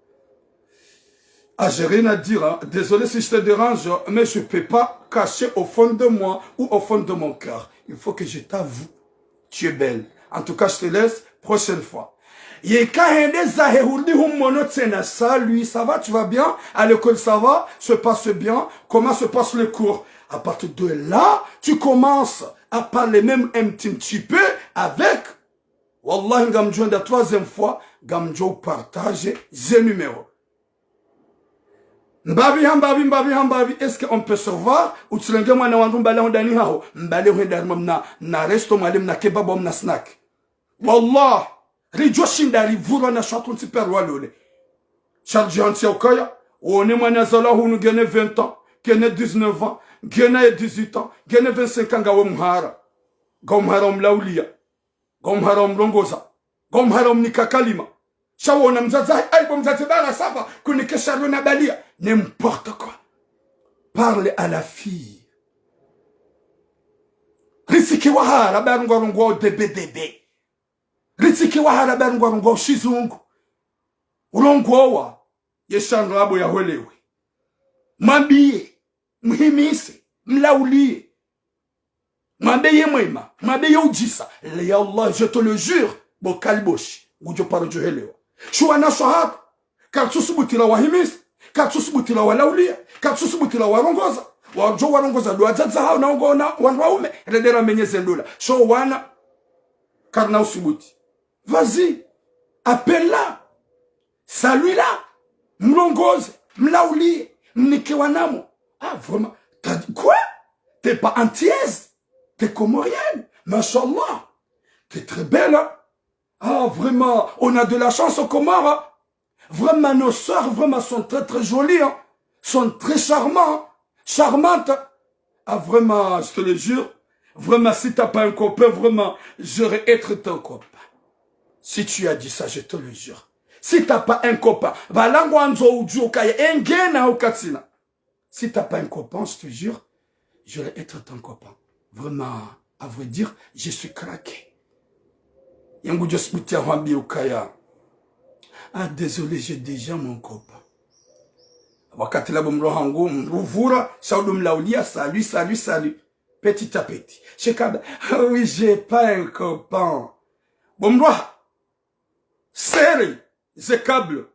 Ah, j'ai rien à dire, hein. Désolé si je te dérange, mais je peux pas cacher au fond de moi ou au fond de mon cœur. Il faut que je t'avoue. Tu es belle. En tout cas, je te laisse. Prochaine fois. Yeka hende zahe hurudi humwono tsena. Salut, ça va, tu vas bien? À l'école, ça va? Se passe bien? Comment se passent les cours? À partir de là, tu commences à parler même un petit, petit peu avec. Wallahi, ngamdjo enda troisième fois, ngamdjo partager ze numéro. Mbapvi ha mbapvi, mbapvi ha mbapvi, est-ce qu'on peut se voir? Utsirenge mwana wandru mbale hondani haho, mbale hwenda harimwa mna, mna resto, mwale mna kebab, mna snack. Wallah, ridjo shinda ripvurwa na shatru ntsi pia riwalole. Sha ridjihantsi ya ukaya, wone mwana yazalwa hunu ngena vingt ans, ngena dix-neuf ans, ngena ye dix-huit ans, ngena vingt-cinq ans, ngawe mhara. Ngawe mhara umlaulia. Ngawe mhara umrongoza. Ngawe mhara umnika kalima. Sha wona mdzadze, ayi bo mdzadze bala ça va, kunike sharwe na balia. N'importe quoi. Parle à la fille. Ritsike wahara ba rongwa rongwa o debe debe. Ritsike wahara ba rongwa rongwa o shizungu. Urongowa. Ye shandro abo yahwelewe. Mwambiye, mhimise, mlauliye. Mwambe ye mwema, mwambe ye udjisa. Ya Allah, je te le jure, bo kaliboshi, ngudjo paro djo helewa. Shuwa na swahabu, katsusubuti la wahimisa, katsusubuti la walauliya, katsusubuti la warongoza. Wadjo warongoza ndo wadzadze hawo na wongo na wandru waume, redera menyeze ndola. Sho wana, karina usubuti. Vas-y, appelle-la. Salut-la. Mrongoze, mlauliye, mnike wanamo. Ah, vraiment, t'as dit quoi? T'es pas antillaise, t'es comorienne. Mashallah. T'es très belle, hein? Ah, vraiment, on a de la chance aux Comores, hein? Vraiment, nos sœurs, vraiment, sont très, très jolies, hein? Sont très charmantes, charmantes. Ah, vraiment, je te le jure. Vraiment, si t'as pas un copain, vraiment, j'aurais être ton copain. Si tu as dit ça, je te le jure. Si t'as pas un copain, pvala ngwandzo udjuwa ukaya ngena au katsina. Si t'as pas un copain, je te jure, j'aurais être ton copain. Vraiment, à vrai dire, je suis craqué. Ye ngudjo subuti ya hwambiya ukaya: ah, désolé, j'ai déjà mon copain. Wakati la bo mdru hangu, mdru pvura, sha udo mlauliya: salut, salut, salut. Petit à petit. Shekada: ah oui, j'ai pas un copain. Bo mdru, serrez ze câbles.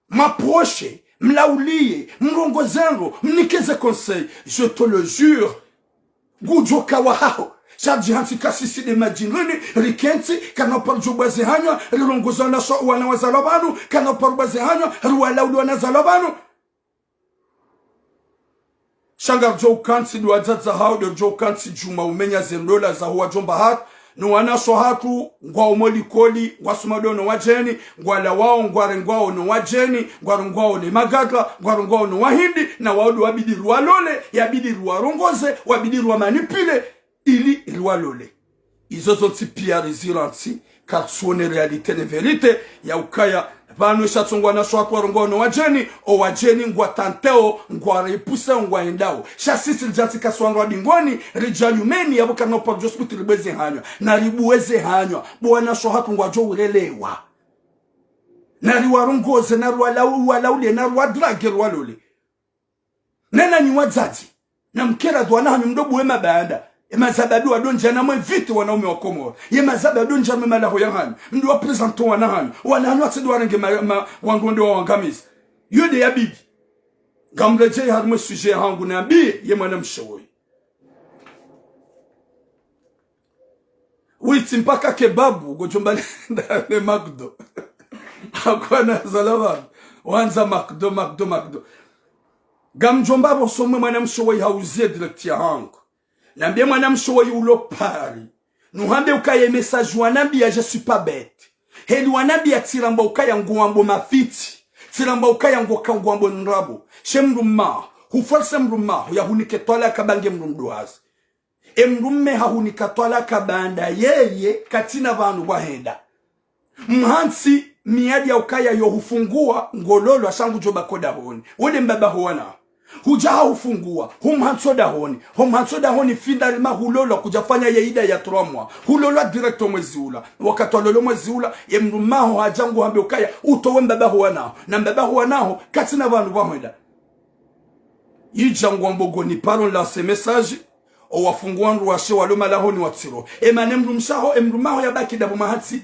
M'approche, mlauliye, mrongoze ndro, mnike ze conseil. Je te le jure. Ngudjo kawa haho. Sha ridjihantsi ka sisi nde madjinini, rikentsi, karina uparo djo bwazi hanywa, rirongoza wana sho, wana wazalwa pvanu, karina uparo bwazi hanywa, riwalauli wana wazalwa pvanu. Sha ngaridjo ukantsi ndo wadzadze hawo, ndo ridjo ukantsi djuma umenya ze ndola za huwa djomba hatru, No wanashe wahatru ngwao mo likoli, ngwasomao no wadjeni, ngwalawao, ngwarengwao no wadjeni, ngwarengwao ne magadra, ngwarengwao no wahindi, na wao ndo wabidi riwalole, yabidi riwarongoze, wabidi riwamanipule, ili riwalole. Izo zontsi pia rizirantsi, kartsuone réalité ne vérité, ya ukaya, pvanu sha tsi ngwanashe wahatru warengwao no wadjeni, o wadjeni ngwatanteo, ngwarepuseo, ngwaendao. Sha sisi ridjantsi kasuandrwa dingoni, ridja nyumeni, yapvo karina uparo djo subuti ribweze hanywa, na ribweze hanywa, bo wanashe wahatru ngwadjo urelewa. Na riwarongoze, na riwalau-, walaulie, na riwadrage, riwalole. Nena nyi wadzadze, na mkera dhu wana hanyu mdo buwe mabanda. Ye mazababi wado ndjia na mwe vite wanaume wa Komori. Ye mazababi wado ndjia mwe malaho ya hanyu. Mdo wa présenter wana hanyu. Wana hanyu watsi ndo warenge ma, ma, wandru nde wawangamiza. Yo nde yabidi. Ngamredjei harumwa ye sujet ya hangu nambiye ye mwanamshe woyi. Witsi mpaka kebabu, ngodjo mba nda ne McDo. Hakwana zalama. Wandza McDo, McDo, McDo. Ngamdjo mba pvo somwe mwanamshe woyi hauziye direct ya hangu. Nambiye mwanamshe woyi ulo Paris. Nuhambe ukaya ye message wanambiya je suis pas bête. Heli wanambiya tsiramba ukaya nguwambo mafitsi. Tsiramba ukaya ngo ka nguwambo ndrabo. She mdrumme, huforce mdrumme, yahunike twalaka ba nge mdru mdruhazi. E mdrumme hahunika twalaka baanda yeye katsina pvanu pvwahenda. Mhantsi miadi ya ukaya yo hufunguwa ngololwa sha ngudjo bako dahoni. Wo nde mbaba ho wana. Hudja hahufunguwa, humhantso dahoni. Humhantso dahoni finda rima hulolwa kudja fanya ye ida ya trois mois. Hulolwa direct o mwezi ula. Wakati walolo mwezi ula, ye mdrumme ho hadja nguhambe ukaya, utowe mbaba ho wana ho. Na mbaba ho wana ho, katsina pvanu pvwahenda. Idja ngwambo ngo ni paro nlance message, o wafungu wandru washe walo malahoni watsiro. E mana e mdrumshe waho, e mdrumme waho yabaki dapvo mahatsi.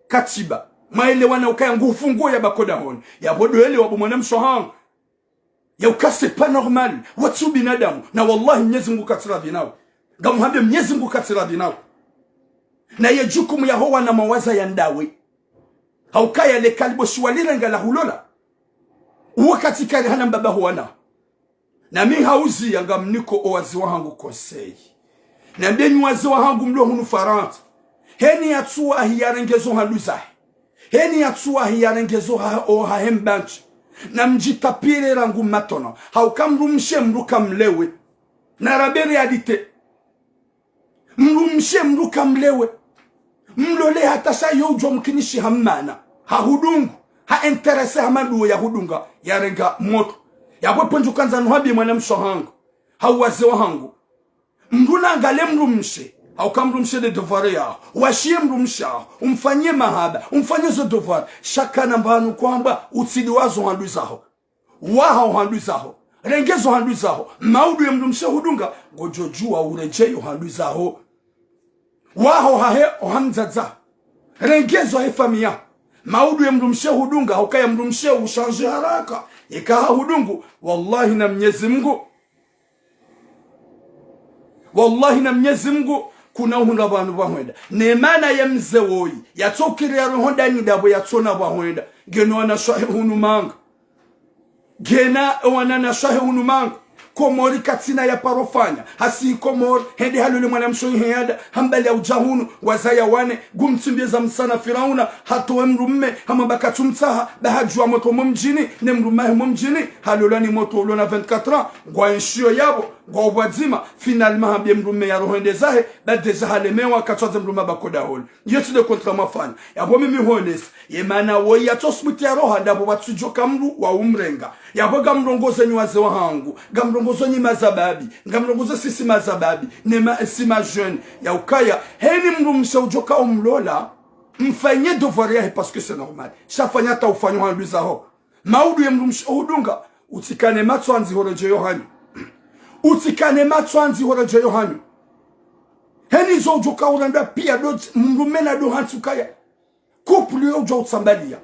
Katsiba. Mwaelewana ukaya ngufunguo yabako dahoni. Yapvo ndo ele wabo mwanamshe wahangu. Ya uka c'est pas normal. Watsi ubinadamu. Na wallahi Mnyezi Mngu katsi radhi nawe. Ngamuhambe Mnyezi Mngu katsi radhi nawe. Na ye jukumu yaho wana mawaza ya ndawe. Haukaya le kalibo shiwalirenga la hulola. Uwo katsi kari hana mbaba ho wana. Na mi hauziya ngamniko o wazee wahangu conseil. Nambiye nyi wazee wahangu mlo hunu Farantsa. Heni yatsuwahi yarenge zo handru zahe. Heni yatsuwahi yarenge zo ha, o hahe mbandzi. Na mdjitapvire rangu matona. Hauka mdrumshe mdru ka mlewe. Na rambe réalité. Mdrumshe mdru ka mlewe. Mlole hata sha yo udjuwa mkinishi ha mana. Hahudungu. Ha intéressé ha maduwo yahudunga. Yarenga motro. Yapvo pvondze ukandza nuhambiye mwanamshe wahangu. Hau wazee wahangu. Mdru nangalie mdrumshe. Hauka mdrumshe nde devoir yaho. Washiye mdrumshe waho. Umfanyiye mahaba. Umfanyiye zo devoir. Sha kana mbapvanu kwamba utsidi wazo handru zaho. Waha o handru zaho. Renge zo handru zaho. Maudu ye mdrumshe hudunga, ngodjo djuwa uredjeyi o handru zaho. Waha o hahe o hamdzadze. Renge zo he famiyi yaho. Maudu ye mdrumshe hudunga, hukaya mdrumshe ushanje haraka. Eka hahudungu, wallahi na Mnyezi Mngu. Wallahi na Mnyezi Mngu, kuna uhundra pvanu pvwahwenda. Ne mana ye mze woyi, yatsokiri ya roho ndani dapvo yatsona pvwahwenda. Ngena wanashe wahe hunu manga. Ngena wananashe wahe hunu manga. Komori katsina ya paro fanya. Hasi Komori, hende halole mwanamshe woyi he yada, hambali ya udja hunu, wazaya wane, ngumtsimbiye za msana Firauna, hatowe mdrumme, hamwamba katsumtsaha, ba hadjuwa motro mo mdjini, ne mdrumme wahe mo mdjini, halolwa ni motro ulo na vingt-quatre ans, ngwa enshiyo yapvo, ngwa upvwadzima, finalement hambiye mdrumme ya roho ende zahe, ba déjà halemewa, katswadze mdrumme bako dahoni. Iyo tsi nde contrat mwafanya. Yapvo mimi honest. Ye mana woyi yatsosubuti ya roha ndapvo watsudjoka mdru wa umrenga. Yapvo ngamrongozo nyi wazee wahangu. Ngamrongozo nyi mazababi. Ngamrongozo sisi mazababi. Ne ma, si ma jeune. Ya ukaya. Heni mdrumshe udjoka umlola. Mfanyiye devoir yahe parce que c'est normal. Sha fanya hata ufanye o handru zaho. Maudu ye mdrumshe hudunga. Utsikane matswandzi horedjeyi o hanyu. Utsikane matswandzi horedjeyi o hanyu. Heni zo udjoka uranda pia ndo, mdrumme na ndo hantsi ukaya. Couple yo udjuwa utsambaliya.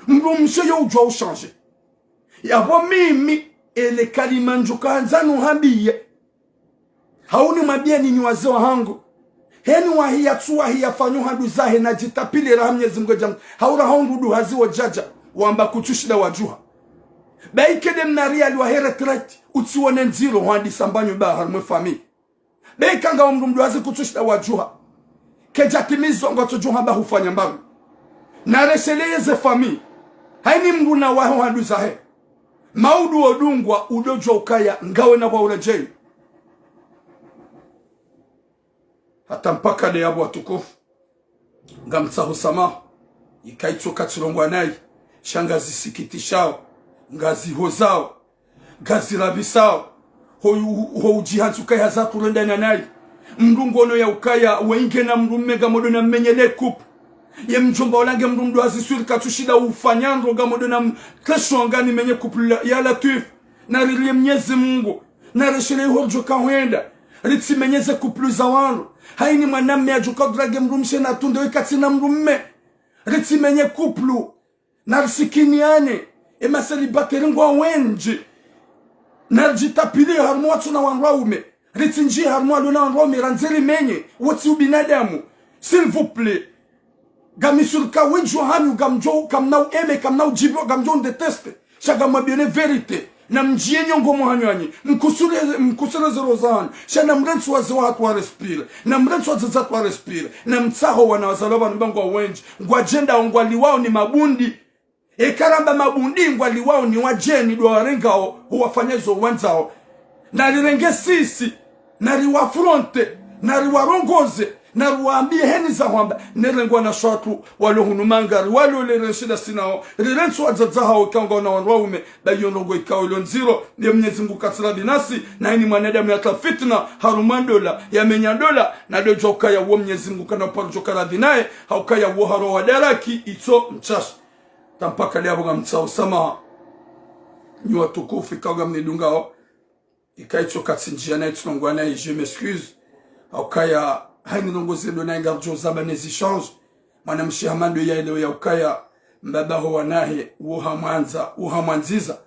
Mdrumshe yo udjuwa ushanje. Yapvo mimi, ele kalima ndjoka handza nuhambiye. Hau nimwambiye nyi wazee wahangu. Heni wahi yatsuwahi yafanye o handru zahe na djitapvire raha Mnyezi Mngu djamu. Hau raha o ndru hazi wo djadja. Wamba kutsushinda wadjuha. Ba ike nde mna riyali wahe retraite. Utsiwone ndziro hwandisa mbanyu ba harumwa e famiyi. Be ika ngawe mdru mdruhazi kutsushinda wadjuha. Kedjatimizo ngwatsodjo hamba hufanya mbapvi. Naresheleye ze famille. Haini mndru na wahe handuzahe. Maudu odungwa udodjwa ukaya ngawe na pvwa uredjeyi. Hata mpaka de yapvo watukufu. Ngamtsaho samaha. Ika itso katsilongwa nayi. Sha ngazisikitishao. Ngazihozao. Ngazirapvisao. Ho, ho udjihantsi ukaya haza kurendana nayi. Mndru ngono ya ukaya wenge na mndru mme ngamodo na mmenye le couple. Ye mdjomba ola nge mndru mdru haziswiri katsushinda ufanya ndro ngamodo na m-, kesho ngani menye couple la, ya Latwif. Naririye Mnyezi Mungu. Nareshelee iho ridjoka hwenda. Ritsimenye ze couple za wandru. Haini mwanamme yadjoka drague mdrumshe na tunde wekatsi na mdrumme. Ritsimenye couple. Narisikiniane. Ema célibataire ngwao wendji. Naridjitapviliye harumwa watsu na wandru waume. Ritsindjiye harumwa walio na wandru waume. Randze rimenye. Wotsi ubinadamu. S'il vous plaît. Ngamiswiri ka wendji wahanyu ngamdjo, kamna u aimer, kamna udjipviwa, ngamdjo ndétester. Sha ngamwambiyeni vérité. Namdjiye nyongo mwahanyu hanyi. Mkusure, mkusure ze roho zahanyu. Sha namrentsi wazee wahatru wa respire. Namrentsi wadzadze wahatru wa respire. Namtsaho wana wazalwa pvanu ba ngwao wendji. Ngwadjendao ngwaliwao ni mabundi. Eka ramba mabundi ngwaliwao ni wadjeni ndo warengao, huwafanya izo wandzao. Narirenge sisi, nariwafronte, nariwarongoze, nariwaambiye heni za hwamba, nerengwa na shatru, walo hunu mangari, walo le renshi da sinao, rirentsi wadzadze hao ikao ngwao na wandru waume, ba iyo ndrongo ikao ilo ndziro, ye Mnyezi Mungu katsirapvi nasi, na haini mwanadamu yatra fitna, harumwa ndola, yamenya ndola, nadodjwa ukaya wo Mnyezi Mungu kana uparo djoka rapvi naye, ha ukaya wo haro wa daraki, itso mtsashi. Hata mpaka de yapvo ngamtsaho samaha. Nyi watukufu ikao ngamnidungao. Ika itso katsindjiya nayi tsilongwa nayi, je m'excuse. Ha ukaya haini ndrongo zendo nayi ngaridjo zamba ne zi échange. Mwanamshe hama ndo yaelewe ya ukaya mbaba ho wanahe, wo hamwandza, wo hamwandziza.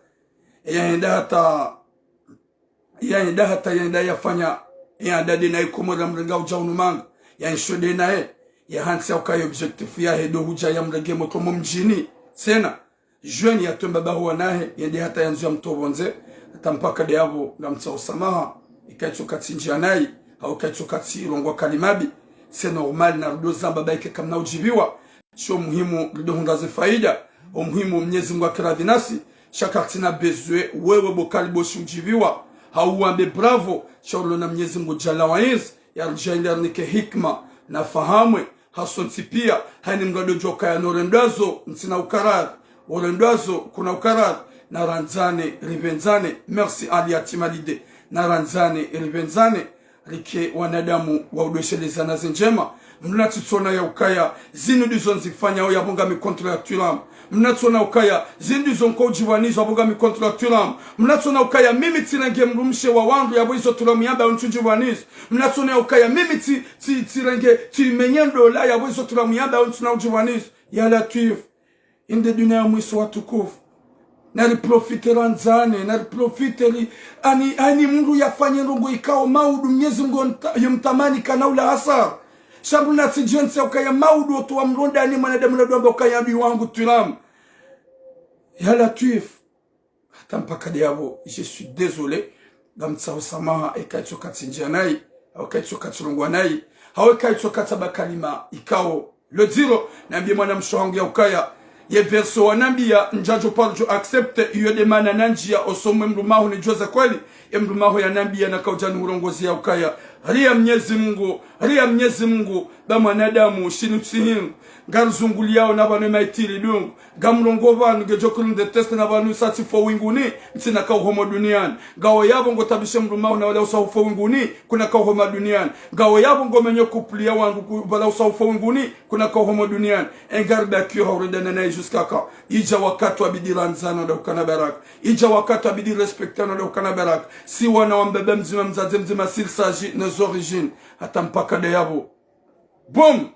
Eya henda hata yenda hata yenda yafanya, yenda de naye Komori yamrenga udja unu manga. Yansho de naye. Yahantsi ya ukaya objectif yahe ndo hudja yamrenge motro mo mdjini. Tsena. Jeune yatwe mbaba ho wanahe, yende hata yandzo yamtopvondze. Hata mpaka de yapvo, ngamtsaho samaha. Ika itso katsindjiya nayi. Hau ika itso katsilongwa kalima mbi. C'est normal, narudjo zamba ba ike kamna udjipviwa. Sho muhimu rido hundra ze faida. O muhimu Mnyezi Mungu akirapvi nasi. Sha kartsina besoin wewe bo kali bo shi udjipviwa. Hau wambe bravo. Sha ulo na Mnyezi Mungu Jalla wa Izz. Yaridjaanlie yarinike hikma. Na fahamu. Hasontsi piya. Haini mndru adodjwa ukaya no rendwazo. Ntsina ukaradhi. O rendwazo. Kuna ukaradhi. Narandzane. Ripvendzane. Merci Ali Atimalide. Narandzane. Ripvendzane. Rike wanadamu wa udweshelezana ze ndjema. Mnatsitsona ya ukaya, zinu ndizo nzifanyao yapvo ngami contre ya Thuram. Mnatsona ukaya, zinu ndizo nko udjipvwanizo yapvo ngami contre ya Thuram. Mnatsona ukaya, mimi tsirenge mdrumshe wa wandru yapvo izo Thuram yamba yo ntsu udjipvwanizo. Mnatsona ya ukaya, mimi tsi, tsi, tsirenge, tsimenye ndola yapvo izo Thuram yamba yo ntsuna udjipvwanizo. Ya Latwif. Inde dunia ya mwiso watukufu. Nariprofite randzane, nariprofite ri, ani, ani mndru yafanye ndrongo ikao maudu Mnyezi Mungu yomta-, yomtamani kana ula hasara. Sha mndru natsidjentsi ya ukaya maudu otu wa mrondani mwanadamu na dwamba ukaya adui wangu Thuram. Ya Latwif. Hata mpaka de yapvo, je suis désolé. Ngamtsaho samaha, eka itso katsindjiya nayi, hau eka itso katsilongwa nayi, hau eka itso katsamba kalima ikao lo ndziro. Nambiye mwanamshe hangu ya ukaya, ye verso wanambiya, ndjadjo paro djo accepter, iyo de mana nandjiya, osomwe mdrumaho nidjuwe za kweli, ye mdrumaho yanambiya naka udja nihurongoze ya ukaya. Riya Mnyezi Mungu, riya Mnyezi Mungu, ba mwanadamu, shinu tsihinu, ngarizunguliyao na pvanu emaitiri dungu. Ngamlongo pvanu ngedjo kuri ndétester na pvanu sa tsifo winguni, ntsina ka uhomo duniani. Ngawe yapvo ngotabishe mdrumaho na wala usa ufo winguni, kuna ka uhomo duniani. Ngawe yapvo ngomenyo couple ya wangu ku-, wala usa ufo winguni, kuna ka uhomo duniani. Engari bakiyo haurendana nayi jusqu'à quand? Idja wakati wabidi randzana nda ukana baraka. Idja wakati wabidi respectana nda ukana baraka. Si wana wa mbaba mdzima mdzadze mdzima s'il s'agit nos origines. Hata mpaka de yapvo. Bon.